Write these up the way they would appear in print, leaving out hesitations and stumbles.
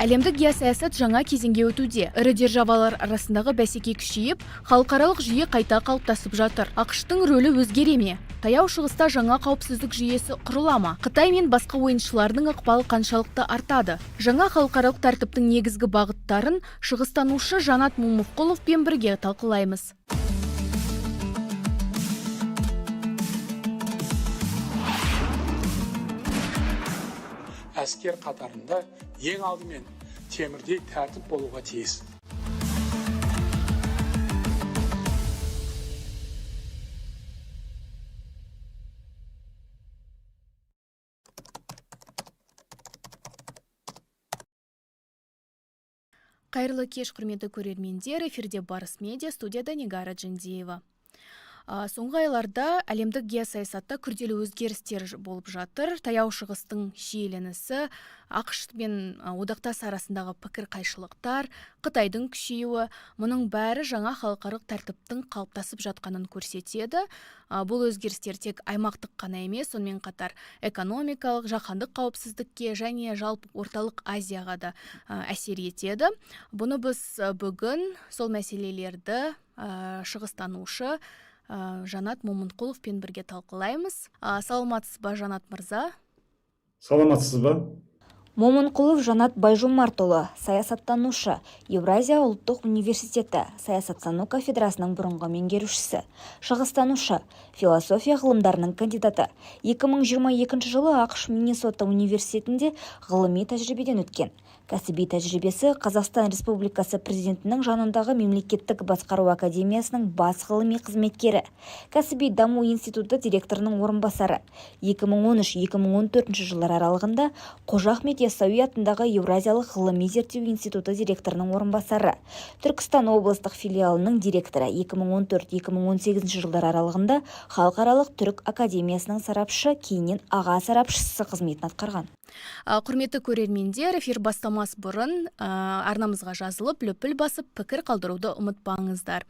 Әлемдік геосаясат жаңа кезеңге өтуде. Ірі державалар арасындағы бәсеке күшейіп, халықаралық жүйе қайта қалыптасып жатыр. АҚШ-тың рөлі өзгере ме? Таяу Шығыста жаңа қауіпсіздік жүйесі құрыла ма? Қытай мен басқа ойыншылардың ықпалы қаншалықты артады? Жаңа халықаралық тәртіптің негізгі бағыттарын шығыстанушы Жанат Момышқұловпен бірге талқылаймыз. Әскер қатарында ең алдымен темірдей тәртіп болуға тиіс. Қайырлы кеш, құрметті көрермендер. Эфирде Барыс Медиа, студияда Нигара Джендиева. Соңғы айларда әлемдік геосаясатта күрделі өзгерістер болып жатыр. Таяу Шығыстың шиеленісі, АҚШ пен одақтас арасындағы пікір қайшылықтар, Қытайдың күшеюі, мұның бәрі жаңа халықаралық тәртіптің қалыптасып жатқанын көрсетеді. Бұл өзгерістер тек аймақтық қана емес, сонымен қатар экономикалық, жаһандық қауіпсіздікке және жалпы Орталық Азияға да әсер етеді. Бұны біз бүгін сол мәселелерді шығыстанушы Жанат Момынқұловпен бірге талқылаймыз. Саламатсыз ба, Жанат мырза? Саламатсыз ба? Момынқұлов Жанат Байжомартұлы, саясаттанушы, Еуразия ұлттық университеті саясаттану кафедрасының бұрынғы меңгерушісі, шығыстанушы, философия ғылымдарының кандидаты. 2022 жылы АҚШ Миннесота университетінде ғылыми тәжірибеден өткен. Кәсіби тәжірибесі: Қазақстан Республикасы Президентінің жанындағы Мемлекеттік басқару академиясының бас ғылыми қызметкері, Кәсіби даму институты директорының орынбасары, 2013-2014 жылдар аралығында Қожа Ахмет Яссауи атындағы Еуразиялық ғылыми-зерттеу институты директорының орынбасары, Түркістан облыстық филиалының директоры, 2014-2018 жылдар аралығында Халықаралық түрік академиясының сарапшы, кейіннен аға сарапшысы қызметін атқарған. Құрметті көрермендер, эфир бастамас бұрын арнамызға жазылып, лүпіл басып, пікір қалдыруды ұмытпаңыздар.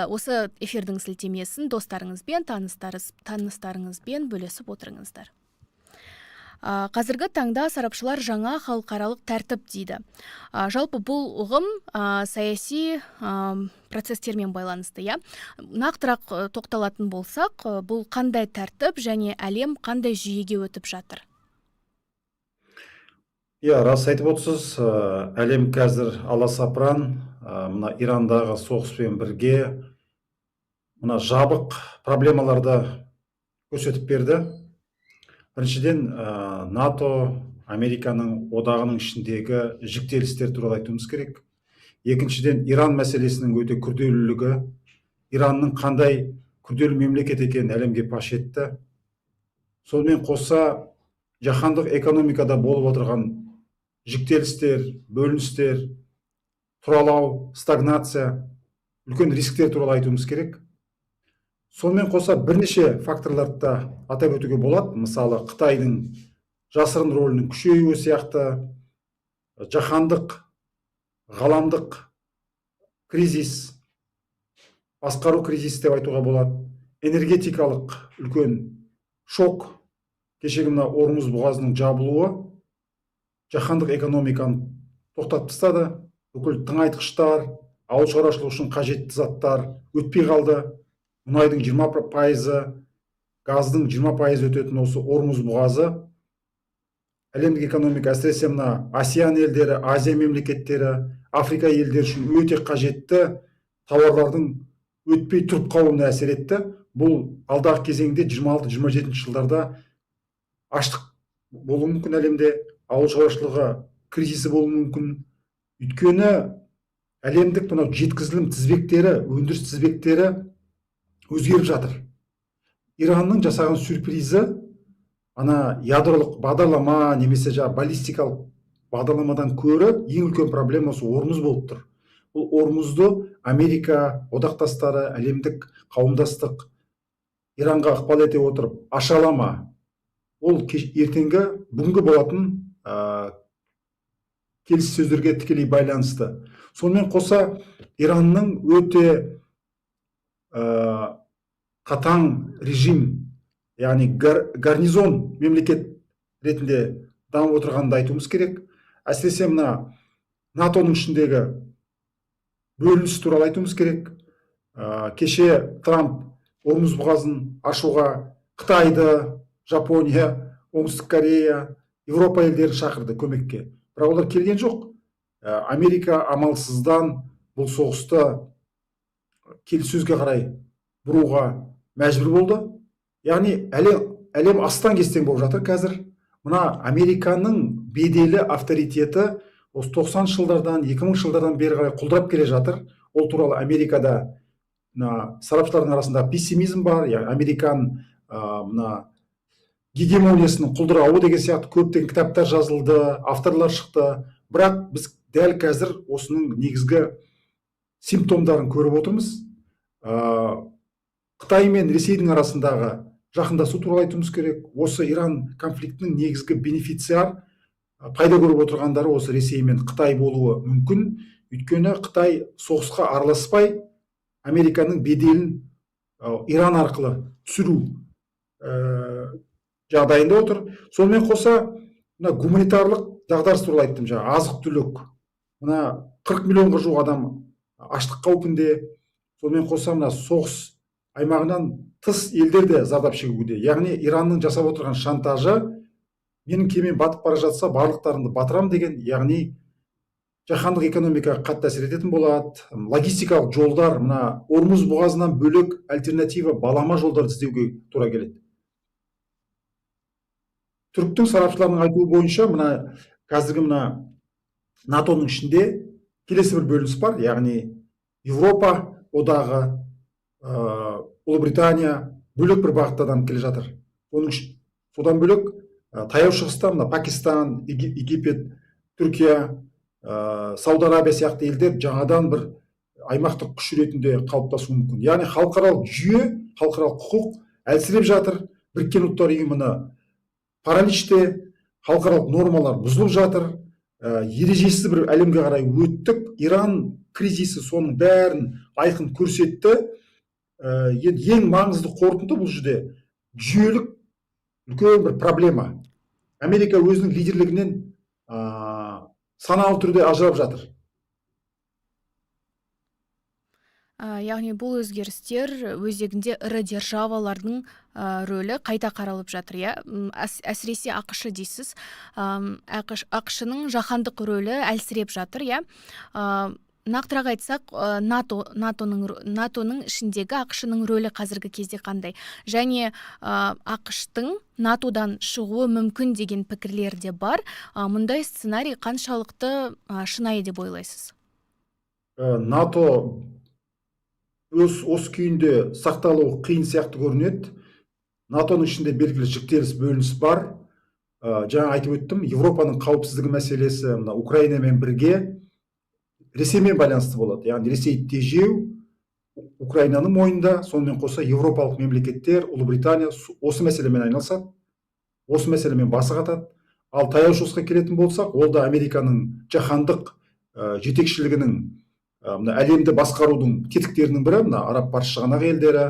Осы эфирдің сілтемесін достарыңызбен, таныстарыңызбен бөлісіп отырыңыздар. Қазіргі таңда сарапшылар жаңа халықаралық тәртіп дейді. Жалпы бұл ұғым саяси процестермен байланысты, иә? Нақтырақ тоқталатын болсақ, бұл қандай тәртіп және әлем қандай жүйеге өтіп жатыр? Иә, рас айтып отырсыз, әлем қазір аласапыран, мына Ирандағы соғыспен бірге мына жабық проблемаларды көрсетіп берді. Біріншіден, НАТО, Американың одағының ішіндегі жіктелістер туралы айтуымыз керек. Екіншіден, Иран мәселесінің өте күрделілігі, Иранның қандай күрделі мемлекет екенін әлемге паш етті. Сонымен қоса, жаһандық экономикада болып отырған жіктелістер, бөліністер, тұралау, стагнация, үлкен рисктер туралы айтуымыз керек. Сонымен қоса бірнеше факторларды да атап өтуге болады. Мысалы, Қытайдың жасырын рөлінің күшеюі сияқты, жаһандық, ғаламдық кризис, басқару кризисі деп айтуға болады. Энергетикалық үлкен шок, кешегі мына Ормуз бұғазының жабылуы жаһандық экономиканы тоқтатып тастады. Бүкіл тыңайтқыштар, ауыл шаруашылығы үшін қажетті заттар өтпей қалды. Мұнайдың 20%, газдың 20% өтетін осы Ормуз бұғазы әлемдік экономика, әсіресе мына АСЕАН елдері, Азия мемлекеттері, Африка елдері үшін өте қажетті тауарлардың өтпей тұрып қалуына әсер етті. Бұл алдағы кезеңде 26-27 жылдарда аштық болуы мүмкін әлемде, ауыл шаруашылығы кризисі болуы мүмкін. Өйткені әлемдік мынау жеткізілім тізбектері, өндіріс тізбектері өзгеріп жатыр. Иранның жасаған сюрпризі ана ядролық бағдарлама немесе жаңа баллистикалық бағдарламадан көрі ең үлкен проблема осы Ормуз болып тұр. Бұл Ормузды Америка одақтастары, әлемдік қауымдастық Иранға ықпал ете отырып аша ала ма? Ол ертеңгі бүгінгі болатын келіссөздерге тікелей байланысты. Сонымен қоса Иранның өте қатаң режим, яғни гарнизон мемлекет ретінде дамып отырғанын да айтуымыз керек. Әсіресе мына НАТО-ның ішіндегі бөлініс туралы айтуымыз керек. Кеше Трамп Ормуз бұғазын ашуға Қытайды, Жапония, Оңтүстік Корея, Европа елдерін шақырды көмекке. Бірақ олар келген жоқ. Америка амалсыздан бұл соғысты келіссөзге қарай бұруға мәжбүр болды. Яғни әлем астан-кестең болып жатыр қазір. Мына Американың беделі, авторитеті осы 90-шы жылдардан, 2000 жылдардан бері қарай құлдырап келе жатыр. Ол туралы Америкада мына сарапшылардың арасында пессимизм бар, яғни американ мына гегемониясының құлдырауы деген сияқты көптеген кітаптар жазылды, авторлар шықты. Бірақ біз дәл қазір осының негізгі симптомдарын көріп отырмыз. Қытай мен Ресейдің арасындағы жақындасу туралы айтуымыз керек. Осы Иран конфликтінің негізгі бенефициар, пайда көріп отырғандары осы Ресей мен Қытай болуы мүмкін. Өйткені Қытай соғысқа араласпай Американың беделін Иран арқылы түсіру жағдайында отыр. Сонымен қоса мына гуманитарлық дағдарыс туралы айттым жаңа, азық-түлік. Мына 40 миллионға жуық адам аштық қаупінде. Сонымен қоса мына соғыс аймағынан тыс елдер де зардап шегуде. Яғни Иранның жасап отырған шантажы, менің кемем батып бара жатса, барлықтарыңды батырам деген, яғни жаһандық экономикаға қатты әсер ететін болады. Логистикалық жолдар, мына Ормуз бұғазынан бөлек альтернатива балама жолдарды іздеуге тура келеді. Түріктің сарапшыларының айтуы бойынша, мына қазіргі мына НАТО-ның ішінде келесі бір бөлініс бар, яғни Европа одағы, Ұлыбритания бөлек бір бағытта дамып келе жатыр. Содан бөлек Таяу Шығыста мына Пакистан, Египет, Түркия, Сауд Арабия сияқты елдер жаңадан бір аймақтық күш ретінде қалыптасуы мүмкін. Яғни халықаралық жүйе, халықаралық құқық әлсіреп жатыр. Біріккен Ұлттар Ұйымына параличте, халықаралық нормалар бұзылып жатыр. Ережесіз бір әлемге қарай өттік. Иран кризисі соның бәрін айқын көрсетті. Енді ең маңызды қорытынды бұл жерде жүйелік үлкен бір проблема. Америка өзінің лидерлігінен саналы түрде ажырап жатыр. Яғни бұл өзгерістер өзегінде ірі державалардың рөлі қайта қаралып жатыр, иә? Әсіресе АҚШ дейсіз. АҚШ-ның жаһандық рөлі әлсіреп жатыр, иә? Нақтырақ айтсақ, НАТО-ның ішіндегі АҚШ-ның рөлі қазіргі кезде қандай? Және АҚШ-тың НАТО-дан шығуы мүмкін деген пікірлер де бар. Мұндай сценарий қаншалықты шынайы деп ойлайсыз? НАТО өз осы күйінде сақталуы қиын сияқты көрінеді. НАТО-ның ішінде белгілі жіктеліс, бөлініс бар. Жаңа айтып өттім, Европаның қауіпсіздігі мәселесі мына Украинамен бірге Ресеймен байланысты болады. Яғни Ресейді тежеу Украинаның мойнында, сонымен қоса европалық мемлекеттер, Ұлыбритания осы мәселемен айналысады, осы мәселемен басы қатады. Ал Таяу Шығысқа келетін болсақ, ол да Американың жаһандық жетекшілігінің, мына әлемді басқарудың тетіктерінің бірі, мына Араб Парсы шығанақ елдері.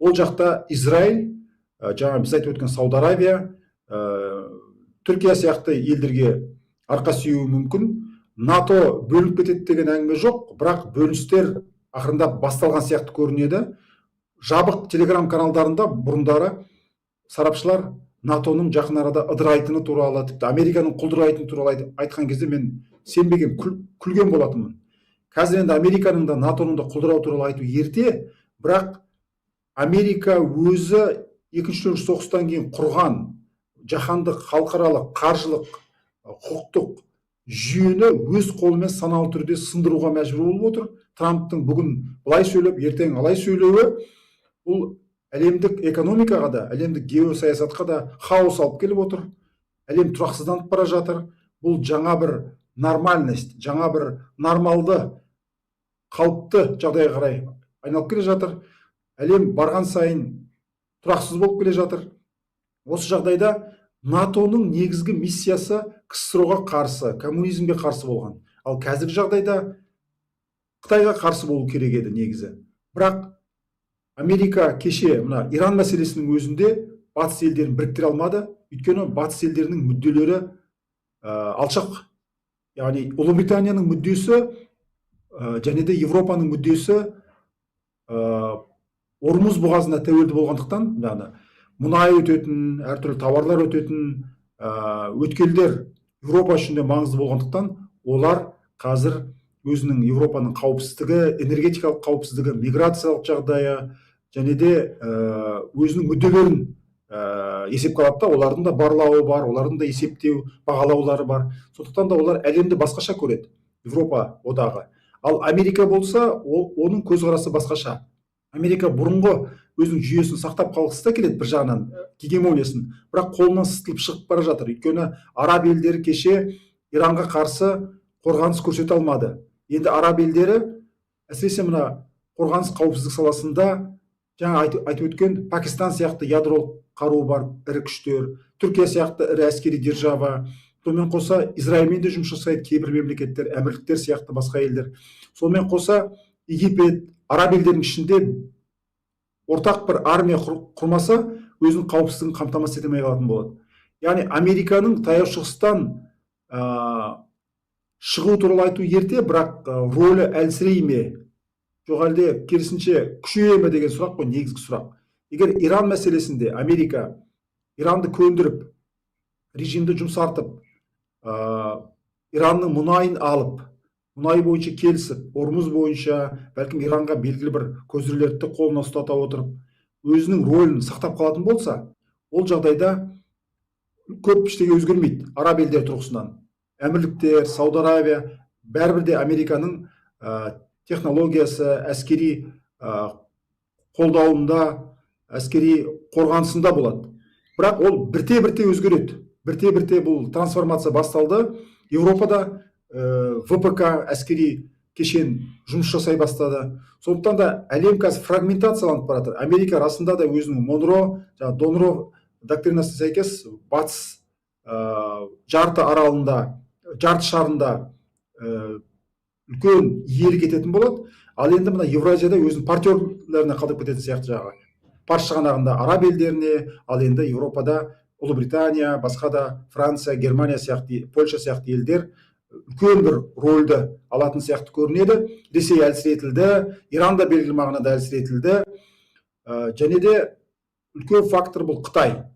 Ол жақта Израиль, жаңа біз айтып өткен Сауд Арабия, Түркия сияқты елдерге арқа сүйеуі мүмкін. НАТО бөлініп кетеді деген әңгіме жоқ, бірақ бөліністер ақырындап басталған сияқты көрінеді. Жабық телеграм каналдарында бұрындары сарапшылар НАТО-ның жақын арада ыдырайтыны туралы, тіпті Американың құлдырайтыны туралы айтқан кезде мен сенбеген, күлген болатынмын. Қазір енді Американың да, НАТО-ның да құлдырау туралы айту ерте, бірақ Америка өзі екінші дүниежүзілік соғыстан кейін құрған жаһандық, халықаралық, қаржылық, құқықтық жүйені өз қолымен саналы түрде сындыруға мәжбүр болып отыр. Трамптың бүгін былай сөйлеп, ертең алай сөйлеуі бұл әлемдік экономикаға да, әлемдік геосаясатқа да хаос алып келіп отыр. Әлем тұрақсызданып бара жатыр. Бұл жаңа бір нормальность, жаңа бір нормалды, қалыпты жағдайға қарай айналып келе жатыр. Әлем барған сайын тұрақсыз болып келе жатыр. Осы жағдайда НАТО-ның негізгі миссиясы КСРО-ға қарсы, коммунизмге қарсы болған. Ал қазіргі жағдайда Қытайға қарсы болу керек еді негізі. Бірақ Америка кеше мына Иран мәселесінің өзінде батыс елдерін біріктіре алмады. Өйткені батыс елдерінің мүдделері алшақ. Яғни Ұлыбританияның мүддесі және де Европаның мүддесі Ормуз бұғазына тәуелді болғандықтан, яғни мұнай өтетін, әртүрлі тауарлар өтетін өткелдер Европа үшін де маңызды болғандықтан, олар қазір өзінің Европаның қауіпсіздігі, энергетикалық қауіпсіздігі, миграциялық жағдайы және де өзінің мүдделерін есепке алады да, олардың да барлауы бар, олардың да есептеу, бағалаулары бар. Сондықтан да олар әлемді басқаша көреді, Европа одағы. Ал Америка болса, ол, оның көзқарасы басқаша. Америка бұрынғы өзінің жүйесін сақтап қалғысы да келеді бір жағынан, гегемониясын, бірақ қолынан сытылып шығып бара жатыр. Өйткені араб елдері кеше Иранға қарсы қорғаныс көрсете алмады. Енді араб елдері, әсіресе мына қорғаныс, қауіпсіздік саласында жаңа айтып өткен Пакистан сияқты ядролық қаруы бар ірі күштер, Түркия сияқты ірі әскери держава, сонымен қоса Израильмен де жұмыс жасайды кейбір мемлекеттер, Әмірліктер сияқты басқа елдер. Сонымен қоса Египет, араб елдерінің ішінде ортақ бір армия құрмаса, өзінің қауіпсіздігін қамтамасыз ете алмай қалатын болады. Яғни Американың Таяу Шығыстан шығу туралы айту ерте, бірақ рөлі әлсірей ме, жоқ әлде керісінше күшейе ме деген сұрақ қой негізгі сұрақ. Егер Иран мәселесінде Америка Иранды көндіріп, режимді жұмсартып, Иранның мұнайын алып, мұнай бойынша келісіп, Ормуз бойынша бәлкім Иранға белгілі бір көзірлерді қолына ұстата отырып, өзінің рөлін сақтап қалатын болса, ол жағдайда көп ештеңе өзгермейді араб елдері тұрғысынан. Әмірліктер, Сауд Арабия бәрібір де Американың технологиясы, әскери қолдауында, әскери қорғанысында болады. Бірақ ол бірте бірте өзгереді. Бірте бірте бұл трансформация басталды. Европада ВПК әскери кешен жұмыс жасай бастады. Сондықтан да әлем қазір фрагментацияланып бара жатыр. Америка расында да өзінің Монро, жаңағы Донро доктринасына сәйкес батыс жарты аралында, жарты шарында үлкен иелік ететін болады. Ал енді мына Евразияда өзінің партнерлеріне қалдырып кететін сияқты, жаңағы Парсы шығанағында араб елдеріне, ал енді Европада Ұлыбритания, басқа да Франция, Германия сияқты, Польша сияқты елдер үлкен бір рөлді алатын сияқты көрінеді. Ресей әлсіретілді, Иран да белгілі мағынада әлсіретілді. Және де үлкен фактор бұл Қытай.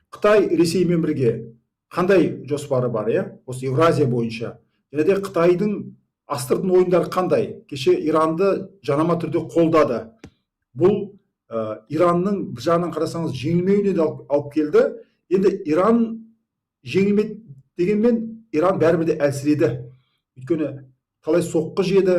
Қытай Ресеймен бірге қандай жоспары бар, иә, осы Евразия бойынша? Және де Қытайдың астыртын ойындары қандай? Кеше Иранды жанама түрде қолдады. Бұл Иранның бір жағынан қарасаңыз жеңілмеуіне де алып келді. Енді Иран жеңілмеді дегенмен, Иран бәрібір де әлсіреді. Өйткені талай соққы жеді,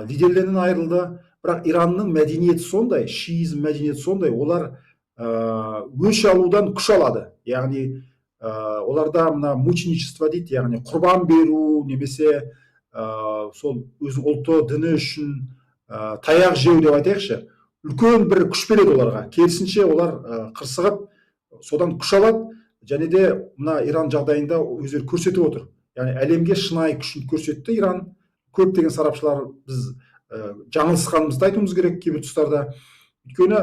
лидерлерінен айырылды. Бірақ Иранның мәдениеті сондай, шиизм мәдениеті сондай, олар өш алудан күш алады. Яғни оларда мына мученичество дейді, яғни құрбан беру немесе сол өз ұлты, діні үшін таяқ жеу деп айтайықшы, үлкен бір күш береді оларға. Керісінше олар қырсығып, содан күш алады. Және де мына Иран жағдайында өздері көрсетіп отыр. Яғни әлемге шынайы күшін көрсетті Иран. Көптеген сарапшылар біз жаңылысқанымызды айтуымыз керек кейбір тұстарда. Өйткені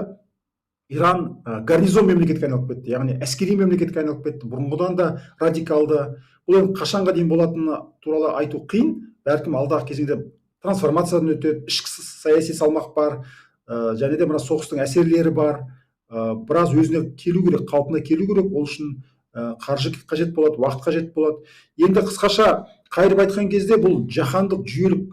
Иран гарнизон мемлекетке айналып кетті, яғни әскери мемлекетке айналып кетті, бұрынғыдан да радикалды. Бұл енді қашанға дейін болатыны туралы айту қиын. Бәлкім, алдағы кезеңде трансформациядан өтеді, ішкі саяси салмақ бар, және де мына соғыстың әсерлері бар. Біраз өзіне келу керек, қалпына келу керек. Ол үшін қаржы қажет болады, уақыт қажет болады. Енді қысқаша қайырып айтқан кезде, бұл жаһандық жүйелік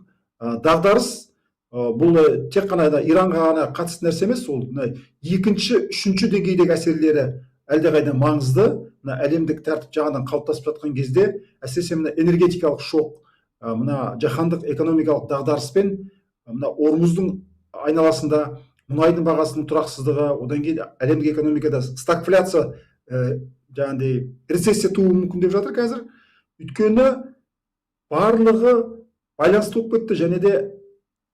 дағдарыс, бұл тек қана да Иранға ғана қатысты нәрсе емес, ол мына екінші, үшінші деңгейдегі әсерлері әлдеқайда маңызды. Мына әлемдік тәртіп жаңадан қалыптасып жатқан кезде, әсіресе мына энергетикалық шок, мына жаһандық экономикалық дағдарыспен, мына Ормуздың айналасында мұнайдың бағасының тұрақсыздығы, одан кейін әлемдік экономикада стагфляция, жаңағыдай рецессия тууы мүмкін деп жатыр қазір. Өйткені барлығы байланысты болып кетті және де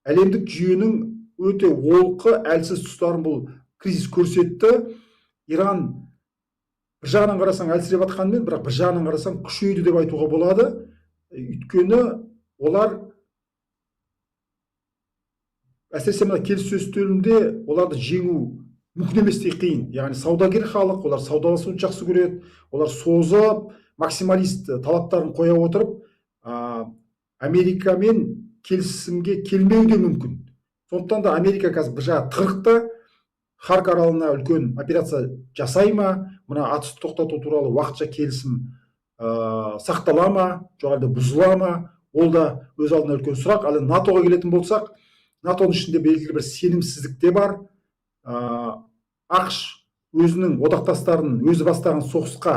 әлемдік жүйенің өте олқы, әлсіз тұстарын бұл кризис көрсетті. Иран бір жағынан қарасаң әлсіреп жатқанымен, бірақ бір жағынан қарасаң күшейді деп айтуға болады. Өйткені олар әсіресе мына келіссөз үстелінде оларды жеңу мүмкін еместей қиын. Яғни саудагер халық, олар саудаласуды жақсы көреді, олар созып, максималист талаптарын қоя отырып, Америкамен келісімге келмеуі де мүмкін. Сондықтан да Америка қазір бір жағы тығырықта. Харк аралына үлкен операция жасай ма, мына атысты тоқтату туралы уақытша келісім сақтала ма, жоқ әлде бұзыла ма, ол да өз алдына үлкен сұрақ. Ал енді НАТО-ға келетін болсақ, НАТО-ның ішінде белгілі бір сенімсіздік те бар. АҚШ өзінің одақтастарын өзі бастаған соғысқа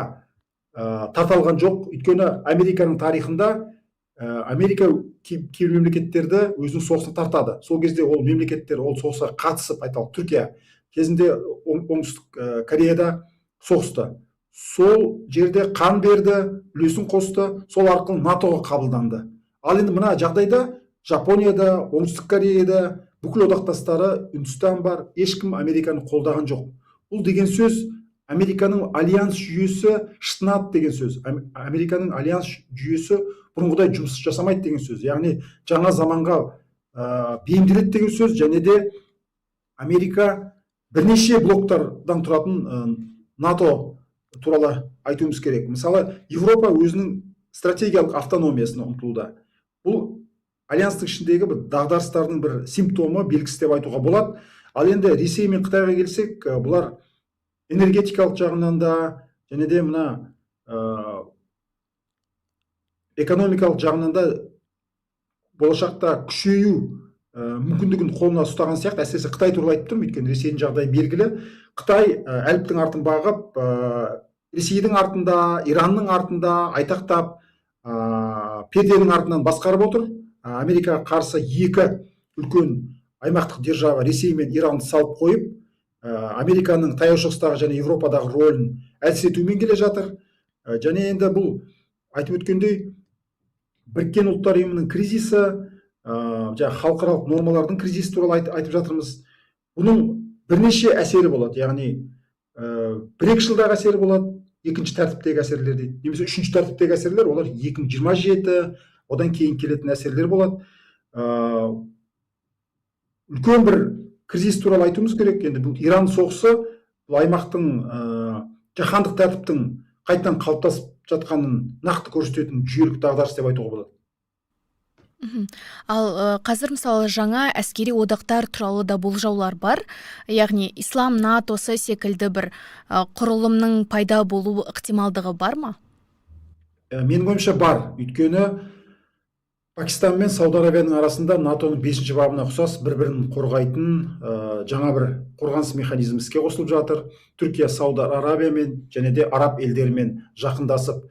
тарта алған жоқ. Өйткені Американың тарихында Америка кейбір мемлекеттерді өзінің соғысына тартады. Сол кезде ол мемлекеттер ол соғысқа қатысып, айталық, Түркия кезінде Оңтүстік Кореяда соғысты, сол жерде қан берді, үлесін қосты, сол арқылы НАТО-ға қабылданды. Ал енді мына жағдайда Жапонияда, Оңтүстік Кореяда, бүкіл одақтастары, Үндістан бар, ешкім Американы қолдаған жоқ. Бұл деген сөз, Американың альянс жүйесі шытынады деген сөз. Американың альянс жүйесі бұрынғыдай жұмыс жасамайды деген сөз, яғни жаңа заманға бейімделеді деген сөз. Және де Америка бірнеше блоктардан тұратын НАТО туралы айтуымыз керек. Мысалы, Европа өзінің стратегиялық автономиясына ұмтылуда. Бұл альянстың ішіндегі бір дағдарыстардың бір симптомы, белгісі деп айтуға болады. Ал енді Ресей мен Қытайға келсек, бұлар энергетикалық жағынан да және де мына экономикалық жағынан да болашақта күшею мүмкіндігін қолына ұстаған сияқты. Әсіресе Қытай туралы айтып тұрмын, өйткені Ресейдің жағдайы белгілі. Қытай әліптің артын бағып, Ресейдің артында, Иранның артында айтақтап, перденің артынан басқарып отыр. Америкаға қарсы екі үлкен аймақтық держава, Ресей мен Иранды салып қойып, Американың Таяу Шығыстағы және Европадағы рөлін әлсіретумен келе жатыр. Және енді бұл айтып өткендей, Біріккен Ұлттар Ұйымының кризисі, жаңағы халықаралық нормалардың кризисі туралы айтып жатырмыз. Бұның бірнеше әсері болады, яғни 1-2 жылдағы әсері болады, екінші тәртіптегі әсерлер дейді немесе үшінші тәртіптегі әсерлер, олар 2027, одан кейін келетін әсерлер болады. Үлкен бір кризис туралы айтуымыз керек. Енді бұл Иран соғысы, бұл аймақтың, жаһандық тәртіптің қайтадан қалыптасып жатқанын нақты көрсететін жүйелік дағдарыс деп айтуға болады. Ал қазір, мысалы, жаңа әскери одақтар туралы да болжаулар бар, яғни ислам НАТО-сы секілді бір құрылымның пайда болу ықтималдығы бар ма? Менің ойымша, бар. Өйткені Пакистан мен Сауд Арабияның арасында НАТО-ның бесінші бабына ұқсас бір бірін қорғайтын жаңа бір қорғаныс механизмі іске қосылып жатыр. Түркия Сауд Арабиямен және де араб елдерімен жақындасып,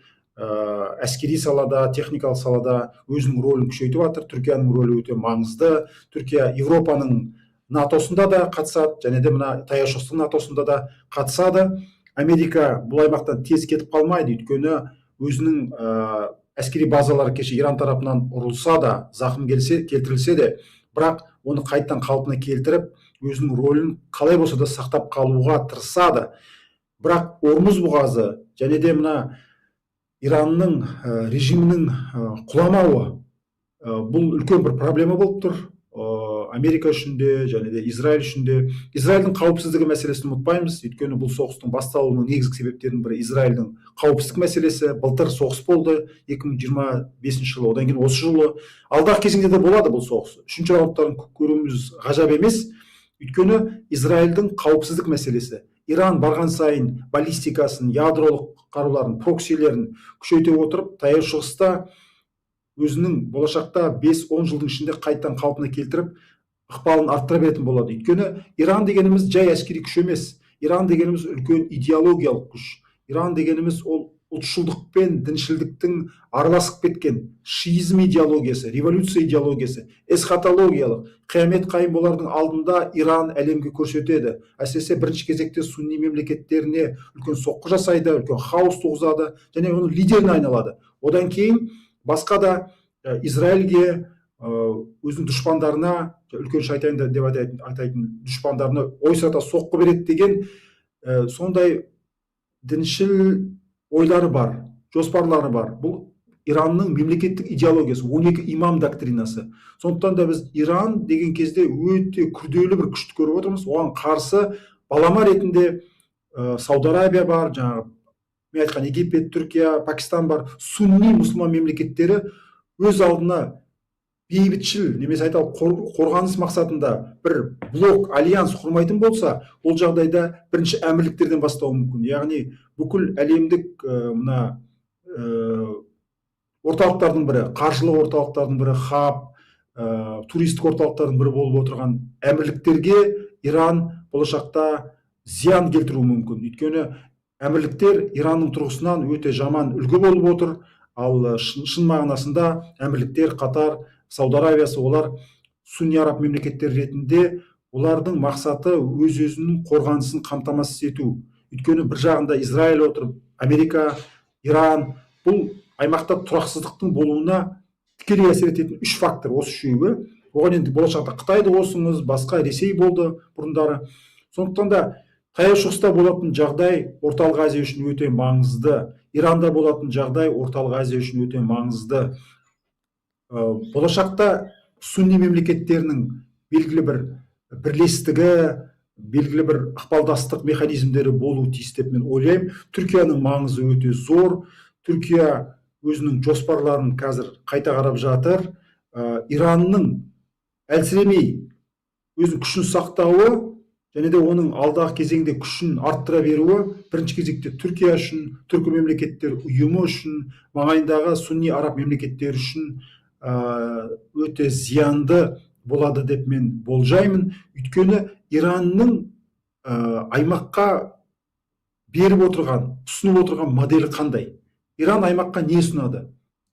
әскери салада, техникалық салада өзінің рөлін күшейтіп жатыр. Түркияның рөлі өте маңызды. Түркия Европаның НАТО-сында да қатысады және де мына Таяу Шығыстың НАТО-сында да қатысады. Америка бұл аймақтан тез кетіп қалмайды, өйткені өзінің әскери базалары кеше Иран тарапынан ұрылса да, зақым келсе, келтірілсе де, бірақ оны қайтадан қалпына келтіріп, өзінің рөлін қалай болса да сақтап қалуға тырысады. Бірақ Ормуз бұғазы және де мына Иранның режимінің құламауы, бұл үлкен бір проблема болып тұр Америка үшін де және де Израиль үшін де. Израильдің қауіпсіздігі мәселесін ұмытпаймыз, өйткені бұл соғыстың басталуының негізгі себептерінің бірі — Израильдің қауіпсіздік мәселесі. Былтыр соғыс болды, 2025 жылы, одан кейін осы жылы, алдағы кезеңде де болады бұл соғыс. Үшінші раундтарын көруіміз ғажап емес, өйткені Израильдің қауіпсіздік мәселесі. Иран барған сайын баллистикасын, ядролық қаруларын, проксилерін күшейте отырып, Таяу Шығыста өзінің болашақта 5-10 жылдың ішінде қайтадан қалпына келтіріп, ықпалын арттыра беретін болады. Өйткені Иран дегеніміз жай әскери күш емес. Иран дегеніміз үлкен идеологиялық күш. Иран дегеніміз ол ұлтшылдық пен діншілдіктің араласып кеткен шиизм идеологиясы, революция идеологиясы, эсхатологиялық қиямет қайым болардың алдында Иран әлемге көрсетеді. Әсіресе бірінші кезекте сунни мемлекеттеріне үлкен соққы жасайды, үлкен хаос туғызады және оның лидеріне айналады. Одан кейін басқа да Израильге, өзінің дұшпандарына, үлкен шайтан деп атайтын дұшпандарына ойсырата соққы береді деген сондай діншіл ойлары бар, жоспарлары бар. Бұл Иранның мемлекеттік идеологиясы, 12 имам доктринасы. Сондықтан да біз Иран деген кезде өте күрделі бір күшті көріп отырмыз. Оған қарсы балама ретінде Сауд Арабия бар, жаңағы мен айтқан Египет, Түркия, Пакистан бар. Сунни мұсылман мемлекеттері. өз алдына бейбітшіл немесе айталық қорғаныс мақсатында бір блок, альянс құрмайтын болса, ол жағдайда бірінші әмірліктерден бастауы мүмкін. Яғни бүкіл әлемдік мына орталықтардың бірі, қаржылық орталықтардың бірі, хаб, туристік орталықтардың бірі болып отырған әмірліктерге Иран болашақта зиян келтіруі мүмкін. Өйткені әмірліктер Иранның тұрғысынан өте жаман үлгі болып отыр. Ал шын мағынасында әмірліктер, Қатар, Сауд Аравиясы, олар сунни араб мемлекеттері ретінде, олардың мақсаты өз өзінің қорғанысын қамтамасыз ету. Өйткені бір жағында Израиль отыр, Америка, Иран. Бұл аймақта тұрақсыздықтың болуына тікелей әсер ететін үш фактор осы үшеуі. Оған енді болашақта Қытайды қосыңыз, басқа Ресей болды бұрындары. Сондықтан да Таяу Шығыста болатын жағдай Орталық Азия үшін өте маңызды. Иранда болатын жағдай Орталық Азия үшін өте маңызды. Болашақта сунни мемлекеттерінің белгілі бір бірлестігі, белгілі бір ықпалдастық механизмдері болуы тиіс деп мен ойлаймын. Түркияның маңызы өте зор. Түркия өзінің жоспарларын қазір қайта қарап жатыр. Иранның әлсіремей өзінің күшін сақтауы және де оның алдағы кезеңде күшін арттыра беруі бірінші кезекте Түркия үшін, түркі мемлекеттер ұйымы үшін, маңайындағы сунни араб мемлекеттері үшін өте зиянды болады деп мен болжаймын. Өйткені Иранның аймаққа беріп отырған, ұсынып отырған моделі қандай? Иран аймаққа не ұсынады?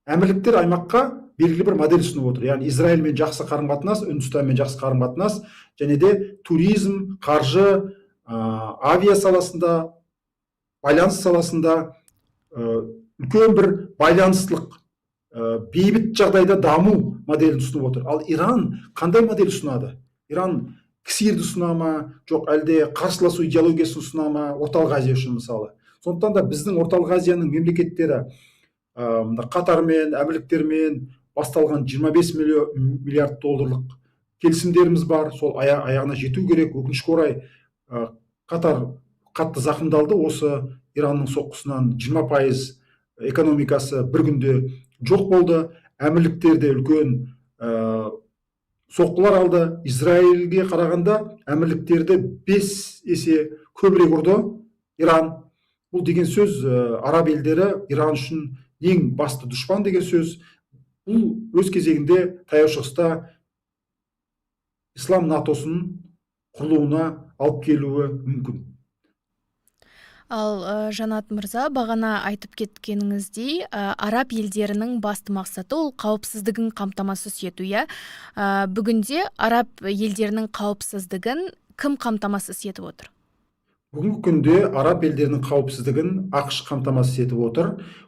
Әмірліктер аймаққа белгілі бір модель ұсынып отыр. Яғни Израильмен жақсы қарым-қатынас, Үндістанмен жақсы қарым-қатынас және де туризм, қаржы, авиа саласында, байланыс саласында үлкен бір байланыстылық, бейбіт жағдайда даму моделін ұсынып отыр. Ал Иран қандай модель ұсынады? Иран КСИРді ұсына ма, жоқ әлде қарсыласу идеологиясын ұсына ма Орталық Азия үшін мысалы? Сондықтан да біздің Орталық Азияның мемлекеттері мына Қатармен, әмірліктермен басталған 25 миллиард долларлық келісімдеріміз бар. Сол аяғына жету керек. Өкінішке орай, Қатар қатты зақымдалды осы Иранның соққысынан. 20% экономикасы бір күнде жоқ болды. Әмірліктер де үлкен соққылар алды. Израильге қарағанда әмірліктерді 5 есе көбірек ұрды Иран. Бұл деген сөз, араб елдері Иран үшін ең басты дұшпан деген сөз. Бұл өз кезегінде Таяу Шығыста ислам натосының құрылуына алып келуі мүмкін. Ал Жанат мырза, бағана айтып кеткеніңіздей, араб елдерінің басты мақсаты ол қауіпсіздігін қамтамасыз ету, иә? Бүгінде араб елдерінің қауіпсіздігін кім қамтамасыз етіп отыр? Бүгінгі күнде араб елдерінің қауіпсіздігін АҚШ қамтамасыз етіп отыр.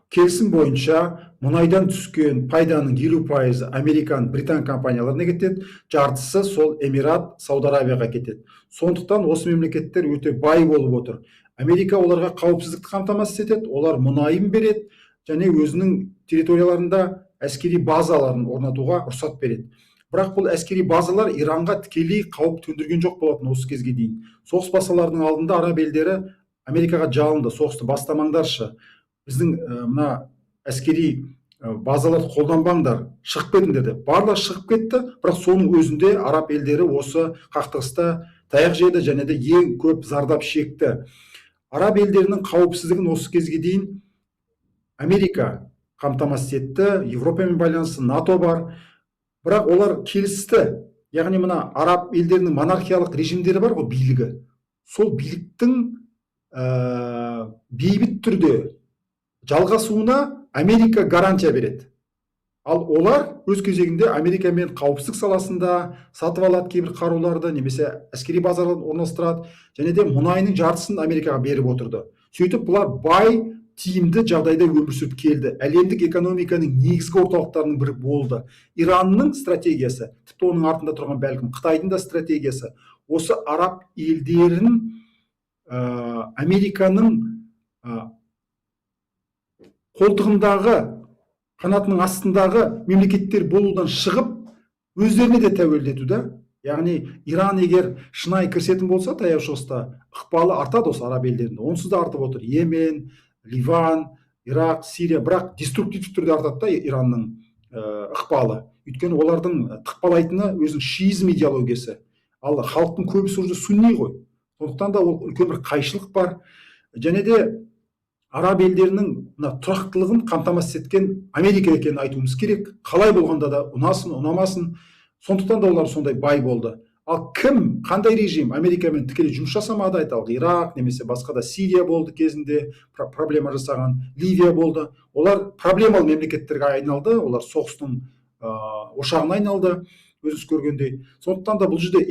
Келісім бойынша мұнайдан түскен пайданың 50%-ы американ, британ компанияларына кетеді, жартысы сол Эмират, Сауд Аравияға кетеді. Сондықтан осы мемлекеттер өте бай болып отыр. Америка оларға қауіпсіздікті қамтамасыз етеді, олар мұнайын береді және өзінің территорияларында әскери базаларын орнатуға рұқсат береді. Бірақ бұл әскери базалар Иранға тікелей қауіп төндірген жоқ болатын осы кезге дейін. Соғыс басталардың алдында араб елдері Америкаға жалынды: соғысты бастамаңдаршы, біздің мына әскери базаларды қолданбаңдар, шығып кетіңдер деп. Барлығы шығып кетті, бірақ соның өзінде араб елдері осы қақтығыста таяқ жеді және де ең көп зардап шекті. Араб елдерінің қауіпсіздігін осы кезге дейін Америка қамтамасыз етті, Европамен байланысы, НАТО бар. Бірақ олар келісті. Яғни мына араб елдерінің монархиялық режимдері бар ғой, билігі. Сол биліктің бейбіт түрде жалғасуына Америка гарантия береді. Ал олар өз кезегінде Америкамен қауіпсіздік саласында сатып алады кейбір қаруларды немесе әскери базаларды орналастырады және де мұнайының жартысын Америкаға беріп отырды. Сөйтіп бұлар бай, тиімді жағдайда өмір сүріп келді. Әлемдік экономиканың негізгі орталықтарының бірі болды. Иранның стратегиясы, тіпті оның артында тұрған бәлкім Қытайдың да стратегиясы, осы араб елдерін Американың қолтығындағы, қанатының астындағы мемлекеттер болудан шығып, өздеріне де тәуелді ету да. Яғни Иран егер шынайы кірісетін болса, Таяу Шығыста ықпалы артады осы араб елдерінде. Онсыз да артып отыр. Йемен, Ливан, Ирак, Сирия, бірақ деструктивті түрде артады да Иранның ықпалы. Өйткені олардың тықпалайтыны өзінің шиизм идеологиясы. Ал халықтың көбісі уже сунни ғой. Сондықтан да ол үлкен бір қайшылық бар. Және де араб елдерінің мына тұрақтылығын қамтамасыз еткен Америка екенін айтуымыз керек. Қалай болғанда да, ұнасын, ұнамасын. Сондықтан да олар сондай бай болды. Ал кім, қандай режим Америкамен тікелей жұмыс жасамады, айталық, Ирак немесе басқа да, Сирия болды кезінде проблема жасаған, Ливия болды. Олар проблемалы мемлекеттерге айналды, олар соғыстың ошағына айналды, өзіңіз көргендей. Сондықтан да бұл жерде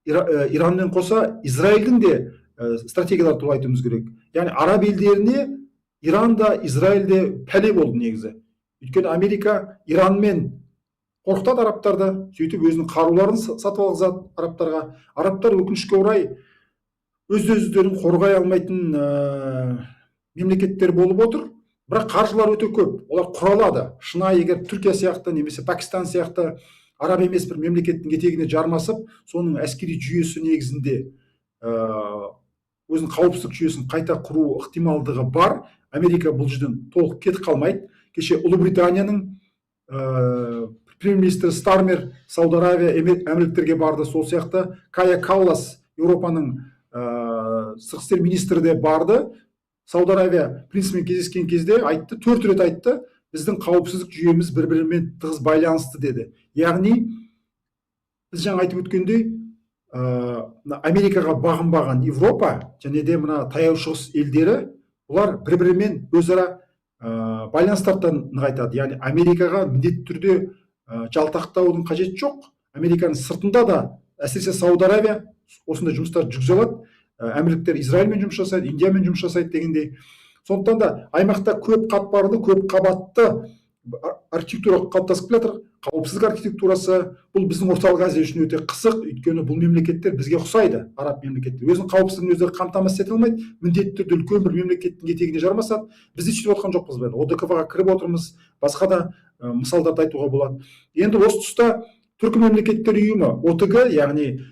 Иранмен қоса Израильдің де стратегиялары туралы айтуымыз керек. Яғни араб елдеріне Иран да, Израиль де пәле болды негізі. Өйткені Америка Иранмен қорқытады арабтарды, сөйтіп өзінің қаруларын сатып алғызады арабтарға. Арабтар, өкінішке орай, өз өздерін қорғай алмайтын мемлекеттер болып отыр. Бірақ қаржылар өте көп, олар құра алады. Шынайы егер Түркия сияқты немесе Пәкістан сияқты араб емес бір мемлекеттің етегіне жармасып, соның әскери жүйесі негізінде өзінің қауіпсіздік жүйесін қайта құру ықтималдығы бар. Америка бұл жерден толық кетіп қалмайды. Кеше Ұлыбританияның премьер министрі Стармер Сауд Аравия, Әмірліктерге барды. Сол сияқты Кая Каллас, Еуропаның сыртқы істер министрі де барды. Сауд Аравия принципімен кездескен кезде айтты, төрт рет айтты: «Біздің қауіпсіздік жүйеміз бір бірімен тығыз байланысты», – деді. Яғни біз жаңа айтып өткендей, мына Америкаға бағынбаған Европа және де мына Таяу Шығыс елдері, бұлар бір бірімен өзара байланыстарды нығайтады. Яғни Америкаға міндетті түрде жалтақтаудың қажеті жоқ. Американың сыртында да, әсіресе Сауд Аравия осындай жұмыстар жүргізе алады. Әмірліктер Израильмен жұмыс жасайды, Индиямен жұмыс жасайды дегендей. Сондықтан да аймақта көп қатпарлы, көп қабатты архитектура қалыптасып келе жатыр, қауіпсіздік архитектурасы. Бұл біздің Орталық Азия үшін өте қызық, өйткені бұл мемлекеттер бізге ұқсайды. Араб мемлекеттері өзінің қауіпсіздігін өздері қамтамасыз ете алмайды, міндетті түрде үлкен бір мемлекеттің етегіне жармасады. Біз де сөйтіп отқан жоқпыз ба? ОДКБ ға кіріп отырмыз, басқа да мысалдарды айтуға болады. Енді осы тұста Түркі мемлекеттер ұйымы, ОТГ, яғни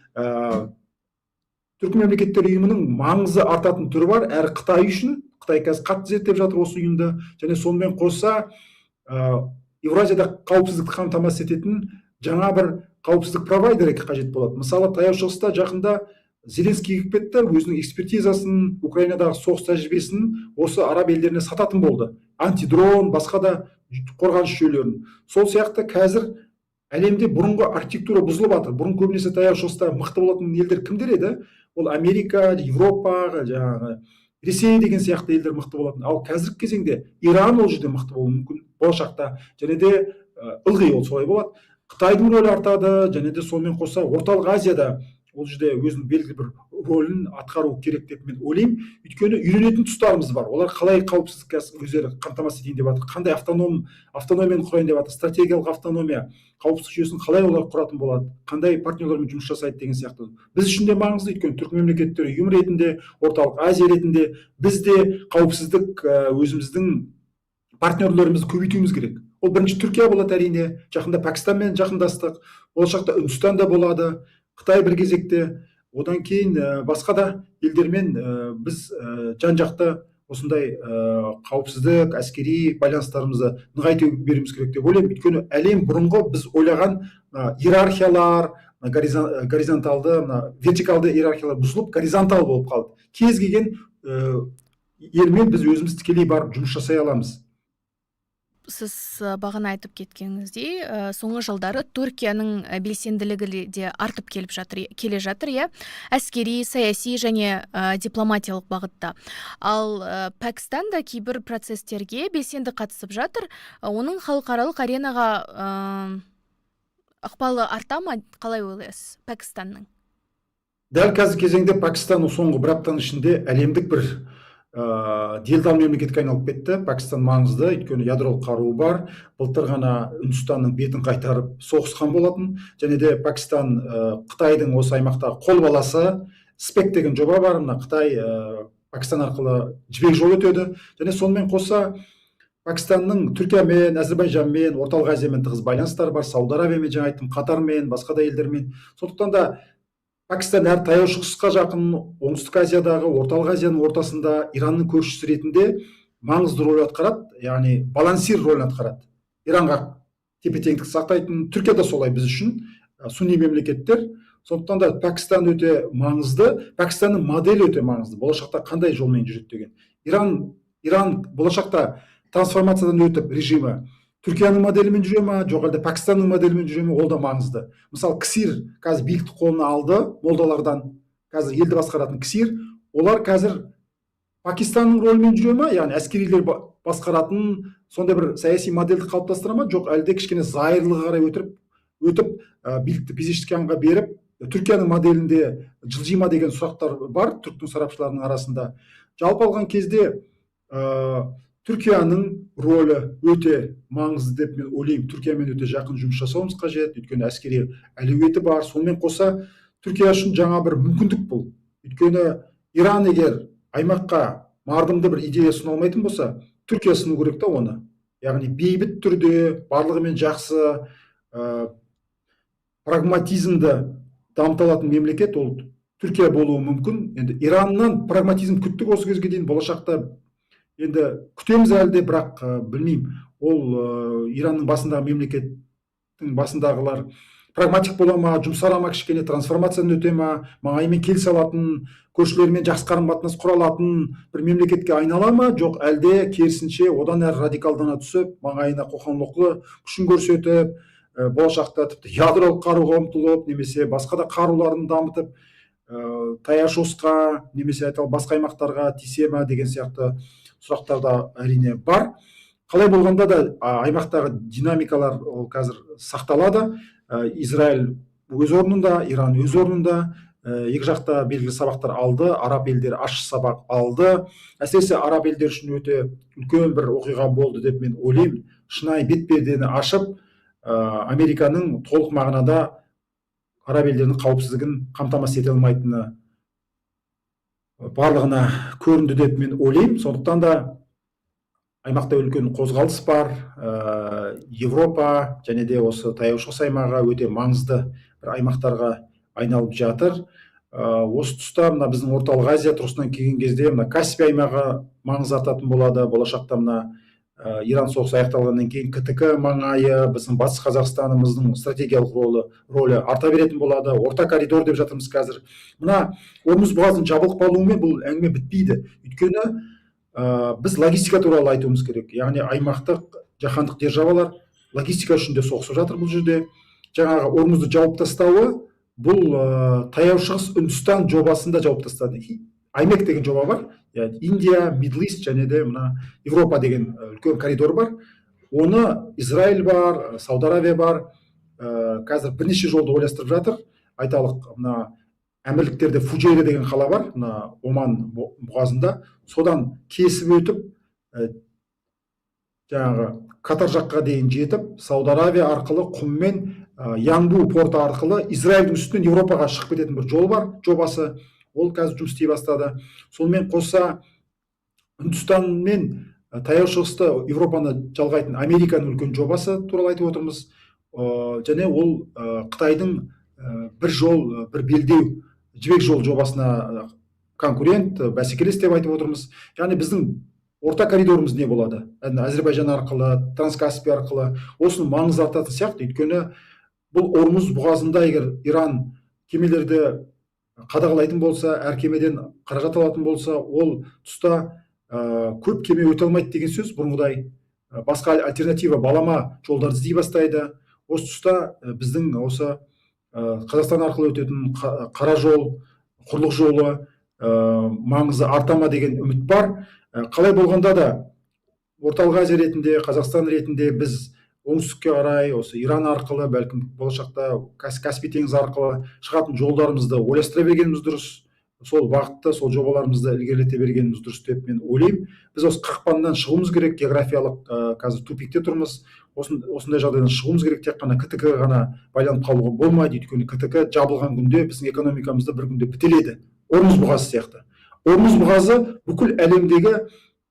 Түркі мемлекеттер ұйымының маңызы артатын түрі бар әрі Қытай үшін. Қытай қазір қатты зерттеп жатыр осы ұйымды. Және сонымен қоса Еуразияда қауіпсіздікті қамтамасыз ететін жаңа бір қауіпсіздік провайдері қажет болады. Мысалы, Таяу Шығыста жақында Зеленский келіп кетті, өзінің экспертизасын, Украинадағы соғыс тәжірибесін осы араб елдеріне сататын болды, антидрон, басқа да қорғаныс жүйелерін. Сол сияқты қазір әлемде бұрынғы архитектура бұзылып жатыр. Бұрын көбінесе Таяу Шығыста мықты болатын елдер кімдер еді? Ол Америка, Европа, жаңағы Ресей деген сияқты елдер мықты болатын. Ал қазіргі кезеңде Иран ол жерде мықты болуы мүмкін болашақта және де ылғи ол солай болады. Қытайдың рөлі артады. Және де сонымен қоса Орталық Азияда ол жерде өзінің белгілі бір рөлін атқару керек деп мен ойлаймын. Өйткені үйренетін тұстарымыз бар: олар қалай қауіпсіздікке өздері қамтамасыз етейін деп жатыр, қандай автономияны құрайын деп жатыр, стратегиялық автономия, қауіпсіздік жүйесін қалай олар құратын болады, қандай партнерлармен жұмыс жасайды деген сияқты. Біз үшін де маңызды, өйткені Түркі мемлекеттері ұйым ретінде, Орталық Азия ретінде біз де қауіпсіздік өзіміздің партнерлерімізді көбейтуіміз керек. Ол бірінші Түркия болады, әрине. Жақында Пәкістанмен жақындастық, болашақта Үндістан да болады, Қытай бір кезекте, одан кейін басқа да елдермен біз жан жақты осындай қауіпсіздік, әскери байланыстарымызды нығайта беруіміз керек деп ойлаймын. Өйткені әлем бұрынғы біз ойлаған иерархиялар, мына горизонталды, мына вертикалды иерархиялар бұзылып, горизонтал болып қалды. Кез келген елмен біз өзіміз тікелей барып жұмыс жасай аламыз. Сіз бағана айтып кеткеніңіздей, соңғы жылдары Түркияның белсенділігі де артып келіп жатыр, келе жатыр, иә, әскери, саяси және дипломатиялық бағытта. Ал Пәкістан да кейбір процестерге белсенді қатысып жатыр. Оның халықаралық аренаға ықпалы арта ма, қалай ойлайсыз, Пәкістанның? Дәл қазіргі кезеңде Пәкістан соңғы бір аптаның ішінде әлемдік бір делдал мемлекетке айналып кетті. Пәкістан маңызды, өйткені ядролық қаруы бар. Былтыр ғана Үндістанның бетін қайтарып соғысқан болатын. Және де Пәкістан Қытайдың осы аймақтағы қол баласы. СПЕК деген жоба бар, мына Қытай, Пәкістан арқылы Жібек жолы өтеді. Және сонымен қоса Пәкістанның Түркиямен, Әзірбайжанмен, Орталық Азиямен тығыз байланыстары бар, Сауд Аравиямен, жаңа айттым, Қатармен, басқа да елдермен. Сондықтан да Пәкістан әрі Таяу Шығысқа жақын, Оңтүстік Азиядағы, Орталық Азияның ортасында Иранның көршісі ретінде маңызды рөл атқарады, яғни балансир рөлін атқарады. Иранға Тепе-теңдік сақтайтын. Түркия да солай біз үшін, сунни мемлекеттер. Сондықтан да Пәкістан өте маңызды, Пәкістанның моделі өте маңызды. Болашақта қандай жолмен жүреді деген. Иран болашақта трансформациядан өтіп режимі Түркияның моделімен жүре ма, жоқ әлде Пәкістанның моделімен жүре ме, ол да маңызды. Мысалы, КСИР қазір билікті қолына алды молдалардан, қазір елді басқаратын КСИР, олар қазір Пакистанның рөлімен жүре ма, яғни әскерилер басқаратын сондай бір саяси модельді қалыптастыра ма, жоқ әлде кішкене зайырлыға қарай өтіп билікті Пезешкианға беріп, Түркияның моделінде жылжи ма деген сұрақтар бар түріктің сарапшыларының арасында. Жалпы алған кезде Түркияның рөлі өте маңызды деп мен ойлаймын. Түркиямен өте жақын жұмыс жасауымыз қажет, өйткені әскери әлеуеті бар. Сонымен қоса Түркия үшін жаңа бір мүмкіндік бұл. Өйткені Иран егер аймаққа мардымды бір идея ұсына алмайтын болса, Түркия ұсыну керек та оны. Яғни бейбіт түрде барлығымен жақсы прагматизмді дамыта алатын мемлекет ол Түркия болуы мүмкін. Енді Ираннан прагматизм күттік осы кезге дейін, болашақта енді күтеміз әлі де, бірақ білмеймін, ол Иранның басындағы мемлекеттің басындағылар прагматик бола ма, жұмсара ма, кішкене трансформациядан өте ма, маңайымен келісе алатын, көршілерімен жақсы қарым қатынас құра алатын бір мемлекетке айнала ма, жоқ әлде керісінше одан әрі радикалдана түсіп, маңайына қоқан-лоққы күшін көрсетіп, болашақта тіпті ядролық қаруға ұмтылып немесе басқа да қаруларын дамытып, Таяу Шығысқа немесе айталық басқа аймақтарға тиісе ма деген сияқты сұрақтар да әрине бар. Қалай болғанда да аймақтағы динамикалар ол қазір сақталады. Израиль өз орнында, Иран өз орнында, екі жақта белгілі сабақтар алды, араб елдері ащы сабақ алды. Әсіресе араб елдері үшін өте үлкен бір оқиға болды деп мен ойлаймын. Шынайы бет пердені ашып, Американың толық мағынада араб елдерінің қауіпсіздігін қамтамасыз ете алмайтыны барлығына көрінді деп мен ойлаймын. Сондықтан да аймақта үлкен қозғалыс бар. Европа және де осы Таяу Шығыс аймағы өте маңызды бір аймақтарға айналып жатыр. Осы тұста мына біздің Орталық Азия тұрғысынан келген кезде мына Каспий аймағы маңыз артатын болады. Болашақта мына Иран соғысы аяқталғаннан кейін КТК маңайы, біздің Батыс Қазақстанымыздың стратегиялық рөлі арта беретін болады. Орта коридор деп жатырмыз қазір. Мына Ормуз бұғазының жабылып қалуымен бұл әңгіме бітпейді. Өйткені біз логистика туралы айтуымыз керек. Яғни аймақтық, жаһандық державалар логистика үшін де соғысып жатыр бұл жерде. Жаңағы Ормузды жауып тастауы бұл Таяу Шығыс Үндістан жобасын да жауып тастады. АЙМЕК деген жоба бар. Яғни Индия, Middle East және де мына Европа деген үлкен коридор бар. Оны Израиль бар, Сауд Аравия бар, қазір бірнеше жолды ойластырып жатыр. Айталық, мына Әмірліктерде Фужейра деген қала бар, мына Оман бұғазында. Содан кесіп өтіп, жаңағы Катар жаққа дейін жетіп, Сауд Аравия арқылы құммен Янбу порты арқылы Израильдің үстінен Европаға шығып кететін бір жол бар, жобасы. Ол қазір жұмыс істей бастады. Сонымен қоса Үндістан мен Таяу Шығысты, Европаны жалғайтын Американың үлкен жобасы туралы айтып отырмыз. Және ол Қытайдың бір жол, бір белдеу, жібек жолы жобасына конкурент, бәсекелес деп айтып отырмыз. Яғни біздің орта коридорымыз не болады? Әне, Әзербайжан арқылы, Транскаспий арқылы осының маңызы артатын сияқты. Өйткені бұл Ормуз бұғазында егер Иран кемелерді қадағалайтын болса, әр кемеден қаражат алатын болса, ол тұста көп кеме өте алмайды деген сөз бұрынғыдай. Басқа альтернатива, балама жолдарды іздей бастайды. Осы тұста біздің осы Қазақстан арқылы өтетін қара жол, құрлық жолы маңызы арта ма деген үміт бар. Қалай болғанда да Орталық Азия ретінде, Қазақстан ретінде біз оңтүстікке қарай осы Иран арқылы, бәлкім болашақта Каспий теңізі арқылы шығатын жолдарымызды ойластыра бергеніміз дұрыс. Сол бағытта, сол жобаларымызды ілгерілете бергеніміз дұрыс деп мен ойлаймын. Біз осы қақпаннан шығуымыз керек, географиялық қазір тупикте тұрмыз. Осындай жағдайдан шығуымыз керек, тек қана КТК ғана байланып қалуға болмайды, өйткені КТК жабылған күнде біздің экономикамыз да бір күнде бітеледі. Ормуз бұғазы сияқты. Ормуз бұғазы бүкіл әлемдегі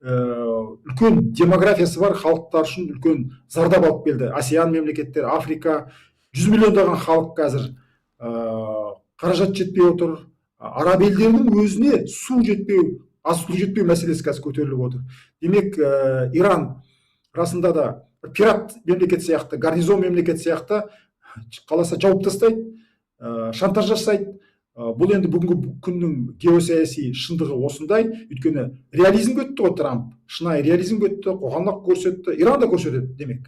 үлкен демографиясы бар халықтар үшін үлкен зардап алып келді. АСЕАН мемлекеттер, Африка, 100 миллиондаған халық қазір қаражат жетпей отыр. Араб елдерінің өзіне су жетпеу, азық түлік жетпеу мәселесі қазір көтеріліп отыр. Демек, Иран расында да Бір пират мемлекет сияқты, гарнизон мемлекет сияқты қаласа жауып тастайды, шантаж жасайды. Бұл енді бүгінгі күннің геосаяси шындығы осындай. Өйткені реализмге өтті ғой Трамп, шынайы реализмге өтті, қоқанлық көрсетті, Иран да көрсетеді демек.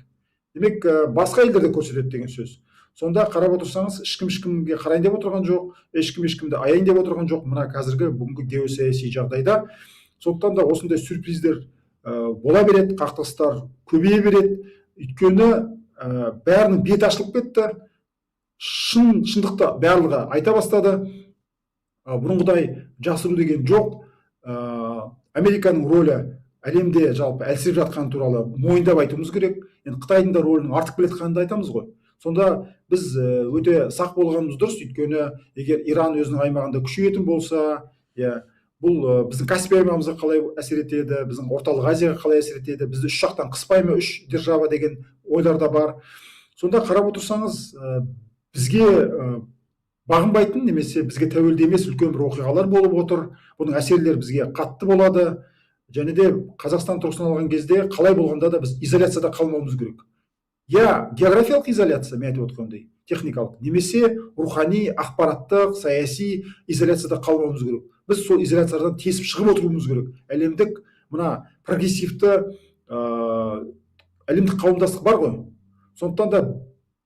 Демек, басқа елдер де көрсетеді деген сөз. Сонда қарап отырсаңыз, ешкім ешкімге қарайын деп отырған жоқ, ешкім ешкімді аяйын деп отырған жоқ мына қазіргі бүгінгі геосаяси жағдайда. Сондықтан да осындай сюрприздер бола береді, қақтығыстар көбейе береді. Өйткені бәрінің беті ашылып кетті, шындықты барлығы айта бастады. Бұрынғыдай жасыру деген жоқ. Американың рөлі әлемде жалпы әлсіреп жатқаны туралы мойындап айтуымыз керек. Енді Қытайдың да рөлінің артып келе жатқанын да айтамыз ғой. Сонда біз өте сақ болғанымыз дұрыс, өйткені егер Иран өзінің аймағында күшейетін болса, иә, бұл біздің Каспий аймағымызға қалай әсер етеді, біздің Орталық Азияға қалай әсер етеді, бізді үш жақтан қыспай ма үш держава деген ойлар да бар. Сонда қарап отырсаңыз, бізге бағынбайтын немесе бізге тәуелді емес үлкен бір оқиғалар болып отыр. Бұның әсерлері бізге қатты болады. Және де Қазақстан тұрғысынан алған кезде қалай болғанда да біз изоляцияда қалмауымыз керек. Я географиялық изоляция, мен айтып отырғандай, техникалық немесе рухани, ақпараттық, саяси изоляцияда қалмауымыз керек. Біз сол изоляциядан тесіп шығып отыруымыз керек. Әлемдік мына прогрессивті әлемдік қауымдастық бар ғой. Сондықтан да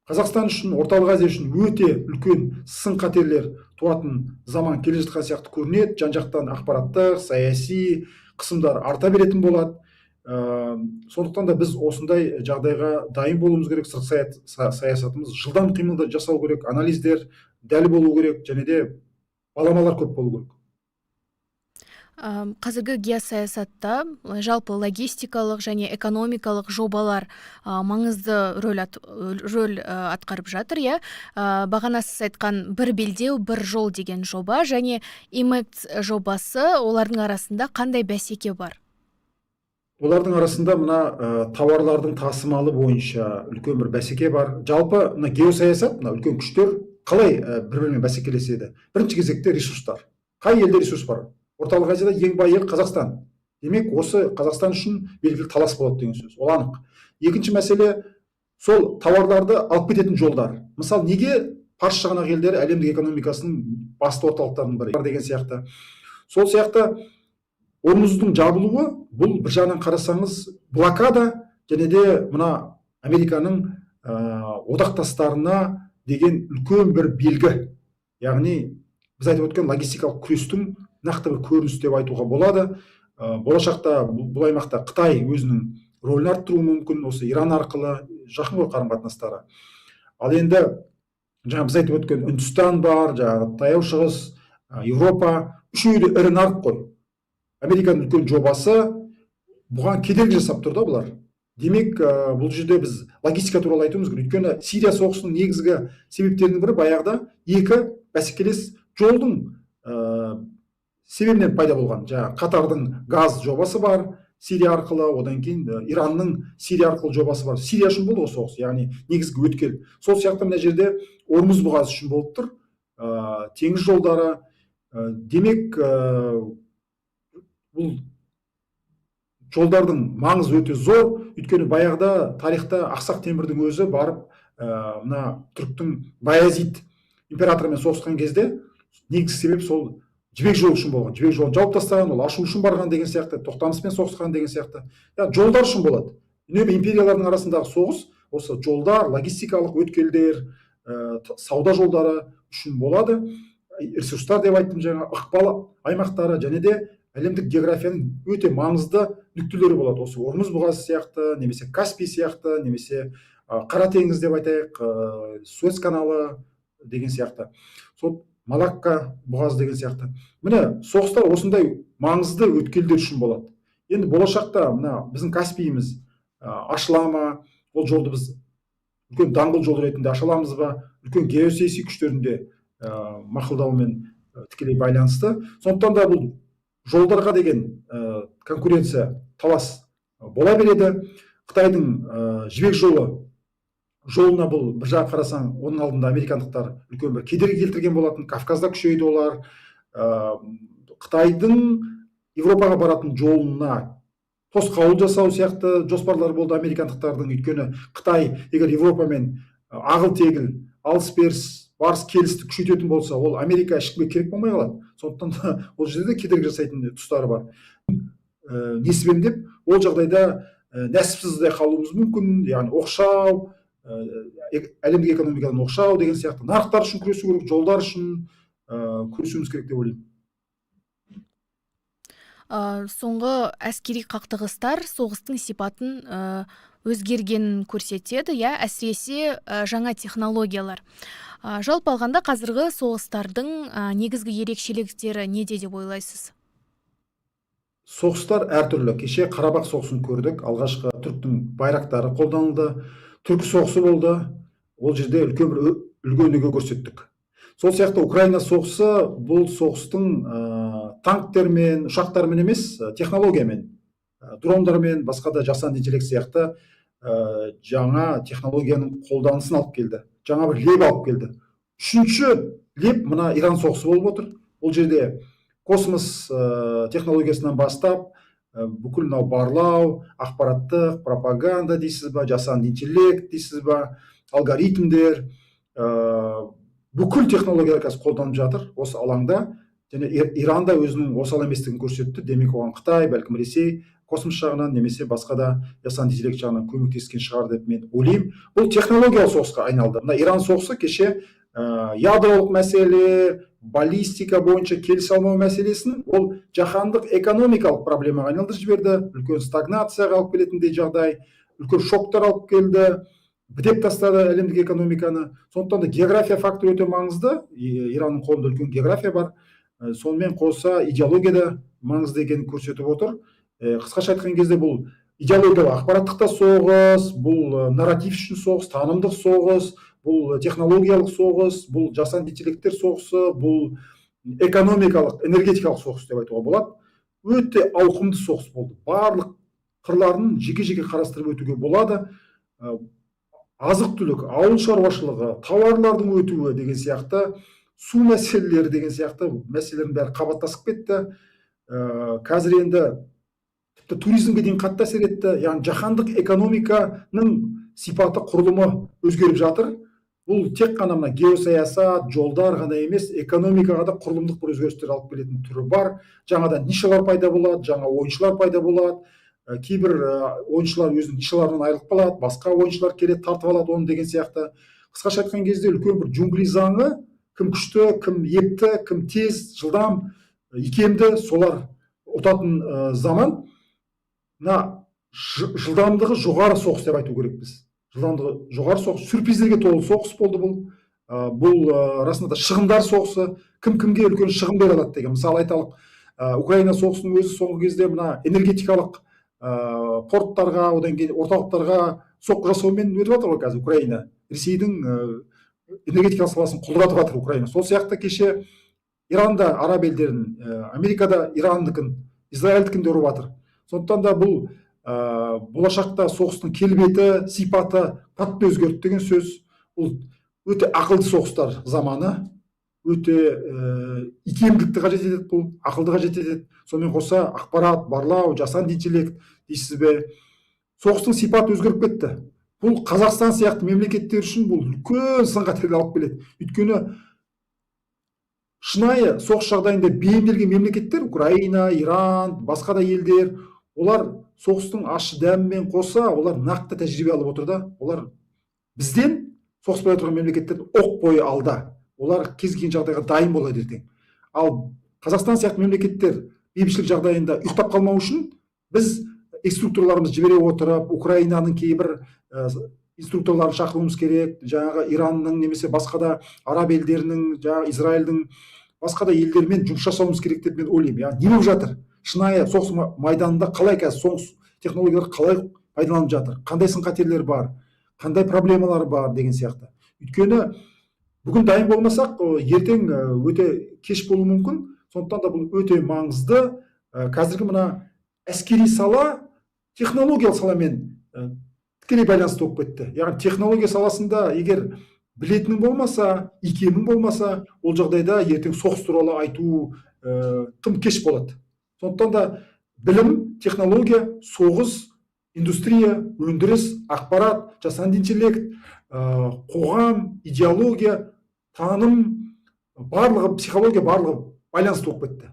Қазақстан үшін, Орталық Азия үшін өте үлкен сын қатерлер туатын заман келе жатқан сияқты көрінеді. Жан жақтан ақпараттық, саяси қысымдар арта беретін болады. Сондықтан да біз осындай жағдайға дайын болуымыз керек. Сыртқы саясатымыз жылдам қимылдар жасау керек, анализдер дәл болу керек және де баламалар көп болу керек. Қазіргі геосаясатта жалпы логистикалық және экономикалық жобалар маңызды рөл атқарып жатыр, иә. Бағана сіз айтқан «Бір белдеу, бір жол» деген жоба және ИМЭКС жобасы, олардың арасында қандай бәсеке бар? Олардың арасында мына тауарлардың тасымалы бойынша үлкен бір бәсеке бар. Жалпы мына геосаясат, мына үлкен күштер қалай бір бірімен бәсекелеседі? Бірінші кезекте ресурстар. Қай елде ресурс бар? Орталық Азияда ең бай ел Қазақстан. Демек, осы Қазақстан үшін белгілі талас болады деген сөз. Ол анық. Екінші мәселе, сол тауарларды алып кететін жолдар. Мысалы, неге Парсы шығанақ елдері әлемдік экономикасының басты орталықтарының бірі деген сияқты. Сол сияқты Ормуздың жабылуы, бұл бір жағынан қарасаңыз блокада және де мына Американың одақтастарына деген үлкен бір белгі. Яғни біз айтып өткен логистикалық күрестің нақты бір көрініс деп айтуға болады. Болашақта бұл аймақта Қытай өзінің рөлін арттыруы мүмкін, осы Иран арқылы жақын ғой қарым қатынастары. Ал енді жаңа біз айтып өткен Үндістан бар, жаңағы Таяу Шығыс, Европа, үшеуі де ірі нарық қой. Американың үлкен жобасы бұған кедергі жасап тұр да бұлар. Демек, бұл жерде біз логистика туралы айтуымыз керек. Өйткені Сирия соғысының негізгі себептерінің бірі баяғыда екі бәсекелес жолдың себебінен пайда болған. Жаңағы Қатардың газ жобасы бар Сирия арқылы, одан кейін Иранның Сирия арқылы жобасы бар. Сирия үшін болды ғой соғыс, яғни негізгі өткел. Сол сияқты мына жерде Ормуз бұғазы үшін болып тұр, теңіз жолдары. Демек, бұл жолдардың маңызы өте зор. Өйткені баяғыда тарихта Ақсақ Темірдің өзі барып, мына түріктің Баязид императорымен соғысқан кезде негізгі себеп сол Жібек жолы үшін болған. Жібек жолын жауып тастаған, ол ашу үшін барған деген сияқты, Тоқтамыспен соғысқан деген сияқты. Яғни жолдар үшін болады. Үнемі империялардың арасындағы соғыс осы жолдар, логистикалық өткелдер, сауда жолдары үшін болады. Ресурстар деп айттым жаңа, ықпал аймақтары және де әлемдік географияның өте маңызды нүктелері болады. Осы Ормуз бұғазы сияқты, немесе Каспий сияқты, немесе Қара теңіз деп айтайық, Суэц каналы деген сияқты. Сол Малакка бұғазы деген сияқты. Міне, соғыстар осындай маңызды өткелдер үшін болады. Енді болашақта мына біздің Каспийіміз ашыла ма? Ол жолды біз үлкен даңғыл жол ретінде аша аламыз ба? Үлкен геосаяси күштердің де мақұлдауымен тікелей байланысты. Сондықтан да бұл жолдарға деген конкуренция, талас бола береді. Қытайдың Жібек жолы жолына бұл бір жақ қарасаң, оның алдында американдықтар үлкен бір кедергі келтірген болатын. Кавказда күшейді олар. Қытайдың Европаға баратын жолына Тосқауыл жасау сияқты жоспарлар болды американдықтардың. Өйткені Қытай егер Европамен ағыл-тегіл алыс беріс, барыс келісті күшейтетін болса, ол Америка ешкімге керек болмай қалады. Сондықтан ол жерде де кедергі жасайтын тұстары бар. Несібем деп ол жағдайда нәсіпсіз де қалуымыз мүмкін, яғни оқшау, әлемдік экономикадан оқшау деген сияқты. Нарықтар үшін күресу керек, жолдар үшін күресуіміз керек деп ойлаймын. Соңғы әскери қақтығыстар соғыстың сипатын өзгергенін көрсетеді, иә, әсіресе жаңа технологиялар. Жалпы алғанда, қазіргі соғыстардың негізгі ерекшеліктері неде деп ойлайсыз? Соғыстар әртүрлі. Кеше Қарабақ соғысын көрдік. Алғашқы түріктің байрақтары қолданылды. Түркі соғысы болды. Ол жерде үлкен бір үлгі өнеге көрсеттік. Сол сияқты Украина соғысы, бұл соғыстың танктермен, ұшақтармен емес, технологиямен, дрондармен, басқа да жасанды интеллект сияқты жаңа технологияның қолданысын алып келді. Жаңа бір леп алып келді. Үшінші леп мына Иран соғысы болып отыр. Ол жерде космос технологиясынан бастап, бүкіл мынау барлау, ақпараттық пропаганда дейсіз ба, жасанды интеллект дейсіз ба, алгоритмдер, бүкіл технологиялар қазір қолданып жатыр осы алаңда. Және Иран да өзінің осал еместігін көрсетті. Демек, оған Қытай, бәлкім Ресей космос жағынан немесе басқа да жасанды интеллект жағынан көмектескен шығар деп мен ойлаймын. Бұл технологиялық соғысқа айналды. Мына Иран соғысы кеше ядролық мәселе, баллистика бойынша келісе алмау мәселесін ол жаһандық экономикалық проблемаға айналдырып жіберді. Үлкен стагнацияға алып келетіндей жағдай, үлкен шоктар алып келді, бітеп тастады әлемдік экономиканы. Сондықтан да география факторы өте маңызды. Иранның қолында үлкен география бар. Сонымен қоса идеология да маңызды екенін көрсетіп отыр. Қысқаша айтқан кезде, бұл идеологиялық, ақпараттық та соғыс, бұл нарратив үшін соғыс, танымдық соғыс, бұл технологиялық соғыс, бұл жасанды интеллекттер соғысы, бұл экономикалық, энергетикалық соғыс деп айтуға болады. Өте ауқымды соғыс болды. Барлық қырларын жеке-жеке қарастырып өтуге болады. Азық түлік, ауыл шаруашылығы, тауарлардың өтуі деген сияқты, су мәселелері деген сияқты мәселелердің бәрі қабаттасып кетті. Қазір енді тіпті туризмге дейін қатты әсер етті. Яғни жаһандық экономиканың сипаты, құрылымы өзгеріп жатыр. Бұл тек қана мына геосаясат, жолдар ғана емес, экономикаға да құрылымдық бір өзгерістер алып келетін түрі бар. Жаңадан нишалар пайда болады, жаңа ойыншылар пайда болады. Кейбір ойыншылар өзінің нишаларынан айырылып қалады, басқа ойыншылар келеді, тартып алады оны деген сияқты. Қысқаша айтқан кезде, үлкен бір джунгли заңы: кім күшті, кім епті, кім тез, жылдам, икемді, солар ұтатын заман. Мына жылдамдығы жоғары соғыс деп айту керекпіз. Жылдамдығы жоғары соғыс, сюрприздерге толы соғыс болды бұл. Бұл расында да шығындар соғысы, кім кімге үлкен шығын бере алады деген. Мысалы айталық, Украина соғысының өзі соңғы кезде мына энергетикалық порттарға, одан кейін орталықтарға соққы жасаумен өтіп жатыр ғой қазір Украина. Ресейдің энергетикалық саласын құлдыратып жатыр Украина. Сол сияқты кеше Иранда араб елдерін, Америкада Ирандікін, Израильдікін де ұрып жатыр. Сондықтан да бұл болашақта соғыстың келбеті, сипаты қатты өзгерді деген сөз. Бұл өте ақылды соғыстар заманы, өте икемділікті қажет етеді, бұл ақылды қажет етеді. Сонымен қоса ақпарат, барлау, жасанды интеллект дейсіз бе, соғыстың сипаты өзгеріп кетті. Бұл Қазақстан сияқты мемлекеттер үшін бұл үлкен сын қатерге алып келеді. Өйткені шынайы соғыс жағдайында бейімделген мемлекеттер, Украина, Иран, басқа да елдер, олар соғыстың ащы дәмімен қоса олар нақты тәжірибе алып отыр да. Олар бізден, соғыспай отырған мемлекеттерден, оқ бойы алда. Олар кез келген жағдайға дайын болады ертең. Ал Қазақстан сияқты мемлекеттер бейбітшілік жағдайында ұйықтап қалмау үшін біз инструкторларымызды жібере отырып, Украинаның кейбір инструкторларын шақыруымыз керек, жаңағы Иранның немесе басқа да араб елдерінің, жаңағы Израильдің, басқа да елдермен жұмыс жасауымыз керек деп мен ойлаймын. Яғни не болып жатыр шынайы соғыс майданында, қалай қазір соғыс технологиялар қалай пайдаланып жатыр, қандай сын қатерлер бар, қандай проблемалар бар деген сияқты. Өйткені бүгін дайын болмасақ, ертең өте кеш болуы мүмкін. Сондықтан да бұл өте маңызды. Қазіргі мына әскери сала технологиялық саламен тікелей байланысты болып кетті. Яғни технология саласында егер білетінің болмаса, икемің болмаса, ол жағдайда ертең соғыс туралы айту тым кеш болады. Сондықтан да Білім, технология, соғыс, индустрия, өндіріс, ақпарат, жасанды интеллект, қоғам, идеология, таным, барлығы, психология, барлығы байланысты болып кетті.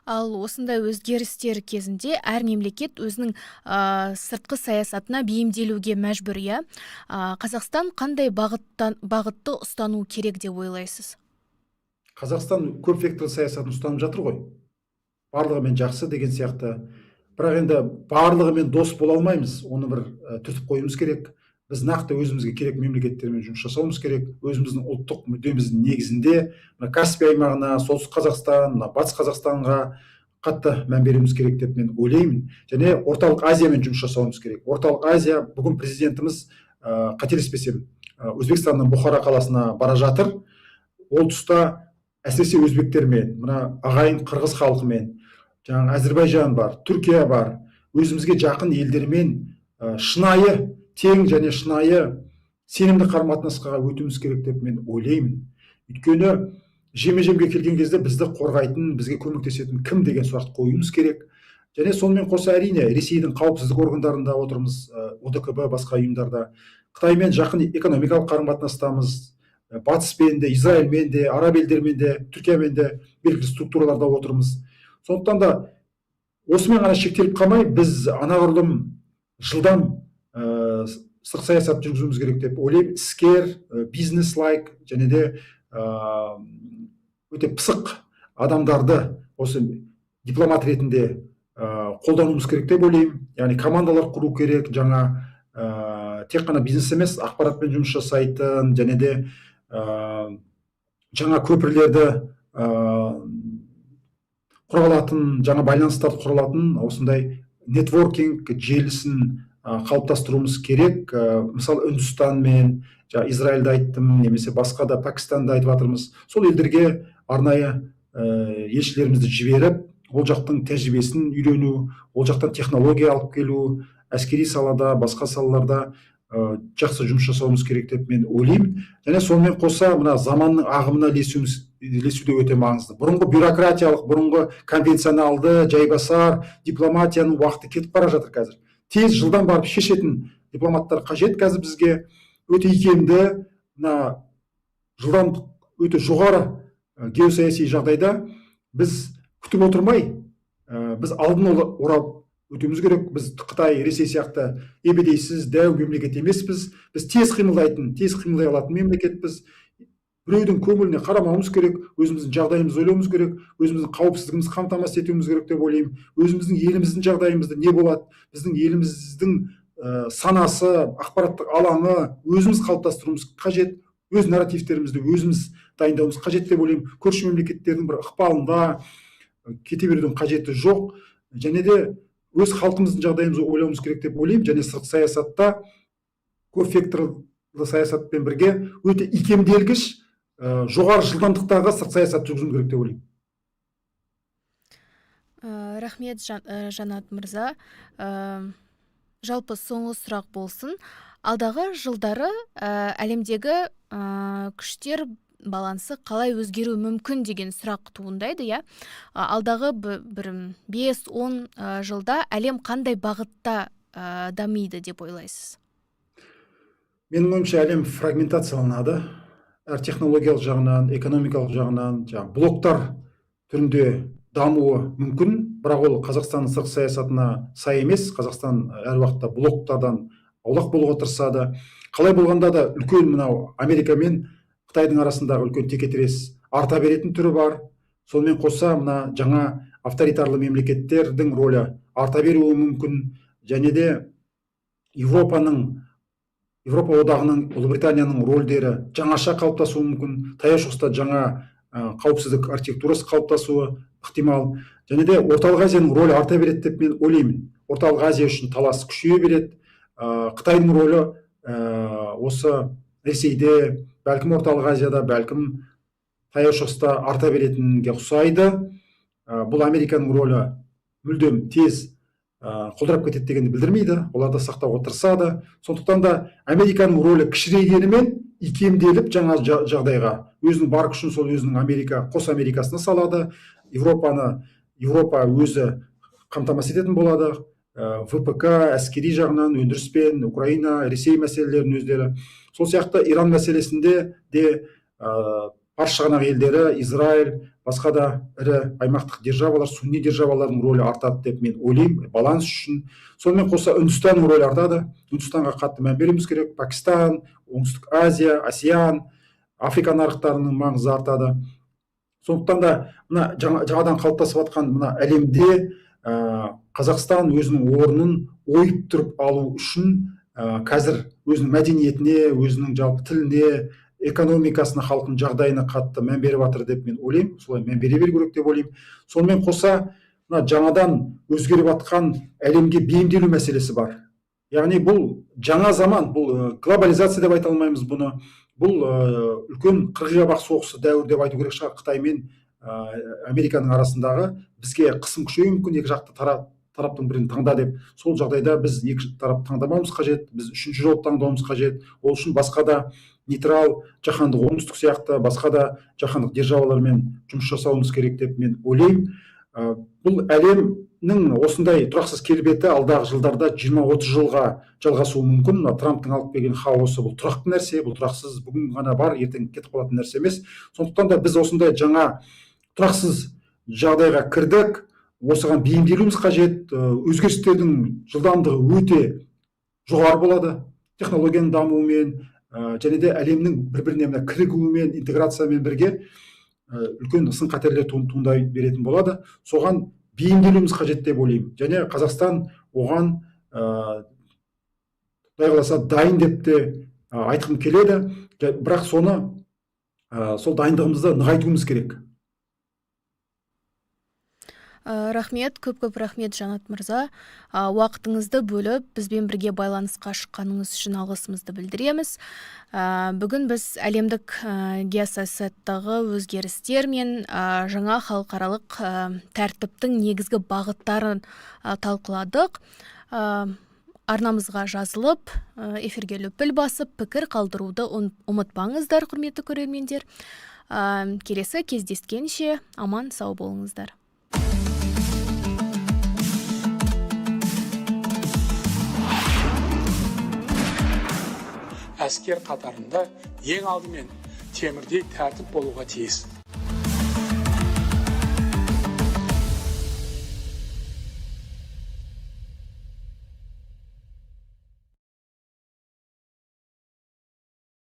Ал осындай өзгерістер кезінде әр мемлекет өзінің сыртқы саясатына бейімделуге мәжбүр, иә? Қазақстан қандай бағытты ұстану керек деп ойлайсыз? Қазақстан көп векторлы саясатын ұстанып жатыр ғой. Барлығымен жақсы деген сияқты. Бірақ енді барлығымен дос бола алмаймыз. Оны бір түртіп қоюымыз керек. Біз нақты өзімізге керек мемлекеттермен жұмыс жасауымыз керек. Өзіміздің ұлттық мүддеміздің негізінде мына Каспий аймағына, Солтүстік Қазақстан, мына Батыс Қазақстанға қатты мән беруіміз керек деп мен ойлаймын. Және Орталық Азиямен жұмыс жасауымыз керек. Орталық Азия, бүгін президентіміз, қателеспесем, Өзбекстанның Бұхара қаласына бара жатыр. Ол тұста әсіресе өзбектермен, мына ағайын қырғыз халқымен, жаңағы Әзірбайжан бар, Түркия бар, өзімізге жақын елдермен шынайы тең және шынайы сенімді қарым-қатынасқа өтуіміз керек деп мен ойлаймын. Өйткені жеме-жемге келген кезде бізді қорғайтын, бізге көмектесетін кім деген сұрақты қоюымыз керек. Және сонымен қоса, әрине, Ресейдің қауіпсіздік органдарында отырмыз, ОДКБ, басқа ұйымдарда. Қытаймен жақын экономикалық қарым-қатынастамыз, Батыспен де, Израильмен де, араб елдерімен де, Түркиямен де белгілі структураларда отырмыз. Сондықтан да осымен ғана шектеліп қалмай, біз анағұрлым жылдам сыртқы саясат жүргізуіміз керек деп ойлаймын. Іскер, бизнес-лайк және де өте пысық адамдарды осы дипломат ретінде қолдануымыз керек деп ойлаймын. Яғни командалар құру керек, жаңа тек қана бизнес емес, ақпаратпен жұмыс жасайтын және де жаңа көпірлерді құра алатын, жаңа байланыстарды құра алатын осындай нетворкинг желісін қалыптастыруымыз керек. Мысалы, Үндістанмен, жаңа Израильді айттым, немесе басқа да Пәкістанды айтып жатырмыз. Сол елдерге арнайы елшілерімізді жіберіп, ол жақтың тәжірибесін үйрену, ол жақтан технология алып келу, әскери салада, басқа салаларда жақсы жұмыс жасауымыз керек деп мен ойлаймын. Және сонымен қоса мына заманның ағымына ілесу де өте маңызды. Бұрынғы бюрократиялық, бұрынғы конвенционалды, жайбасар дипломатияның уақыты кетіп бара жатыр қазір. Тез, жылдам барып шешетін дипломаттар қажет қазір бізге. Өте икемді, мына жылдамдық өте жоғары геосаяси жағдайда біз күтіп отырмай, біз алдын орап өтуіміз керек. Біз Қытай, Ресей сияқты ебедейсіз дәу мемлекет емеспіз. Біз тез қимылдайтын, тез қимылдай алатын мемлекетпіз. Біреудің көңіліне қарамауымыз керек, өзіміздің жағдайымызды ойлауымыз керек, өзіміздің қауіпсіздігімізді қамтамасыз етуіміз керек деп ойлаймын. Өзіміздің еліміздің жағдайымызды не болады, біздің еліміздің санасы, ақпараттық алаңы өзіміз қалыптастыруымыз қажет, өз нарративтерімізді өзіміз дайындауымыз қажет деп ойлаймын. Көрші мемлекеттердің бір ықпалында кете берудің қажеті жоқ. Және де өз халқымыздың жағдайымызды ойлауымыз керек деп ойлаймын. Және сыртқы саясатта көп векторлы саясатпен бірге өте икемделгіш, жоғары жылдамдықтағы сыртқы саясат жүргізуіміз керек деп ойлаймын. Рахмет, Жанат мырза. Жалпы соңғы сұрақ болсын. Алдағы жылдары әлемдегі күштер балансы қалай өзгеруі мүмкін деген сұрақ туындайды, иә? Алдағы бір 5-10 жылда әлем қандай бағытта дамиды деп ойлайсыз? Менің ойымша, әлем фрагментацияланады. Әр технологиялық жағынан, экономикалық жағынан, жаңағы блоктар түрінде дамуы мүмкін, бірақ ол Қазақстанның сыртқы саясатына сай емес. Қазақстан әр уақытта блоктардан аулақ болуға тырысады. Қалай болғанда да үлкен мынау Америка мен Қытайдың арасындағы үлкен текетірес арта беретін түрі бар. Сонымен қоса мына жаңа авторитарлы мемлекеттердің рөлі арта беруі мүмкін. Және де Европа одағының, Ұлыбританияның рөлдері жаңаша қалыптасуы мүмкін. Таяу Шығыста жаңа қауіпсіздік архитектурасы қалыптасуы ықтимал. Және де Орталық Азияның рөлі арта береді деп мен ойлаймын. Орталық Азия үшін талас күшейе береді. Қытайдың рөлі осы Ресейде, бәлкім Орталық Азияда, бәлкім Таяу Шығыста арта беретінге ұқсайды. Бұл Американың рөлі мүлдем тез құлдырап кетеді дегенді білдірмейді, олар да сақтауға тырысады. Сондықтан да Американың рөлі кішірейгенімен, икемделіп жаңа жағдайға өзінің бар күшін сол өзінің Америка, қос Америкасына салады. Европаны Еуропа өзі қамтамасыз ететін болады. ВПК, әскери жағынан, өндіріспен, Украина, Ресей мәселелерін өздері. Сол сияқты Иран мәселесінде де Парсы шығанақ елдері, Израиль, басқа да ірі аймақтық державалар, сунни державалардың рөлі артады деп мен ойлаймын, баланс үшін. Сонымен қоса Үндістанның рөлі артады. Үндістанға қатты мән беруіміз керек. Пакистан, Оңтүстік Азия, АСЕАН, Африка нарықтарының маңызы артады. Сондықтан да мына жаңадан қалыптасып жатқан мына әлемде Қазақстан өзінің орнын ойып тұрып алу үшін қазір өзінің мәдениетіне, өзінің жалпы тіліне, экономикасына, халықтың жағдайына қатты мән беріп жатыр деп мен ойлаймын. Солай мән бере беру керек деп ойлаймын. Сонымен қоса мына жаңадан өзгеріп жатқан әлемге бейімделу мәселесі бар. Яғни бұл жаңа заман, бұл глобализация деп айта алмаймыз бұны. Бұл үлкен қырғи-қабақ соғысы дәуір деп айту керек шығар. Қытай мен Американың арасындағы бізге қысым күшеюі мүмкін, екі жақты тараптың бірін таңда деп. Сол жағдайда біз екі тарап таңдамауымыз қажет, біз үшінші жолды таңдауымыз қажет. Ол үшін басқа да нейтрал, жаһандық оңтүстік сияқты басқа да жаһандық державалармен жұмыс жасауымыз керек деп мен ойлаймын. Бұл әлемнің осындай тұрақсыз келбеті алдағы жылдарда 20-30 жылға жалғасуы мүмкін. Мына Трамптың алып келген хаосы бұл тұрақты нәрсе, бұл тұрақсыз бүгін ғана бар, ертең кетіп қалатын нәрсе емес. Сондықтан да біз осындай жаңа тұрақсыз жағдайға кірдік, осыған бейімделуіміз қажет. Өзгерістердің жылдамдығы өте жоғары болады, технологияның дамуымен, және де әлемнің бір-біріне мына кірігуімен, интеграциямен бірге үлкен сын қатерлер туындай беретін болады. Соған бейімделуіміз қажет деп ойлаймын. Және Қазақстан оған Құдай қаласа дайын деп те айтқым келеді. Бірақ соны сол дайындығымызды нығайтуымыз керек. Рахмет, көп-көп рахмет, Жанат мырза. Уақытыңызды бөліп, бізбен бірге байланысқа шыққаныңыз үшін алғысымызды білдіреміз. Бүгін біз әлемдік геосаясаттағы өзгерістер мен жаңа халықаралық тәртіптің негізгі бағыттарын талқыладық. Арнамызға жазылып, эфирге лүпіл басып, пікір қалдыруды ұмытпаңыздар, құрметті көрермендер. Келесі кездескенше аман сау болыңыздар. Әскер қатарында ең алдымен темірдей тәртіп болуға тиіс.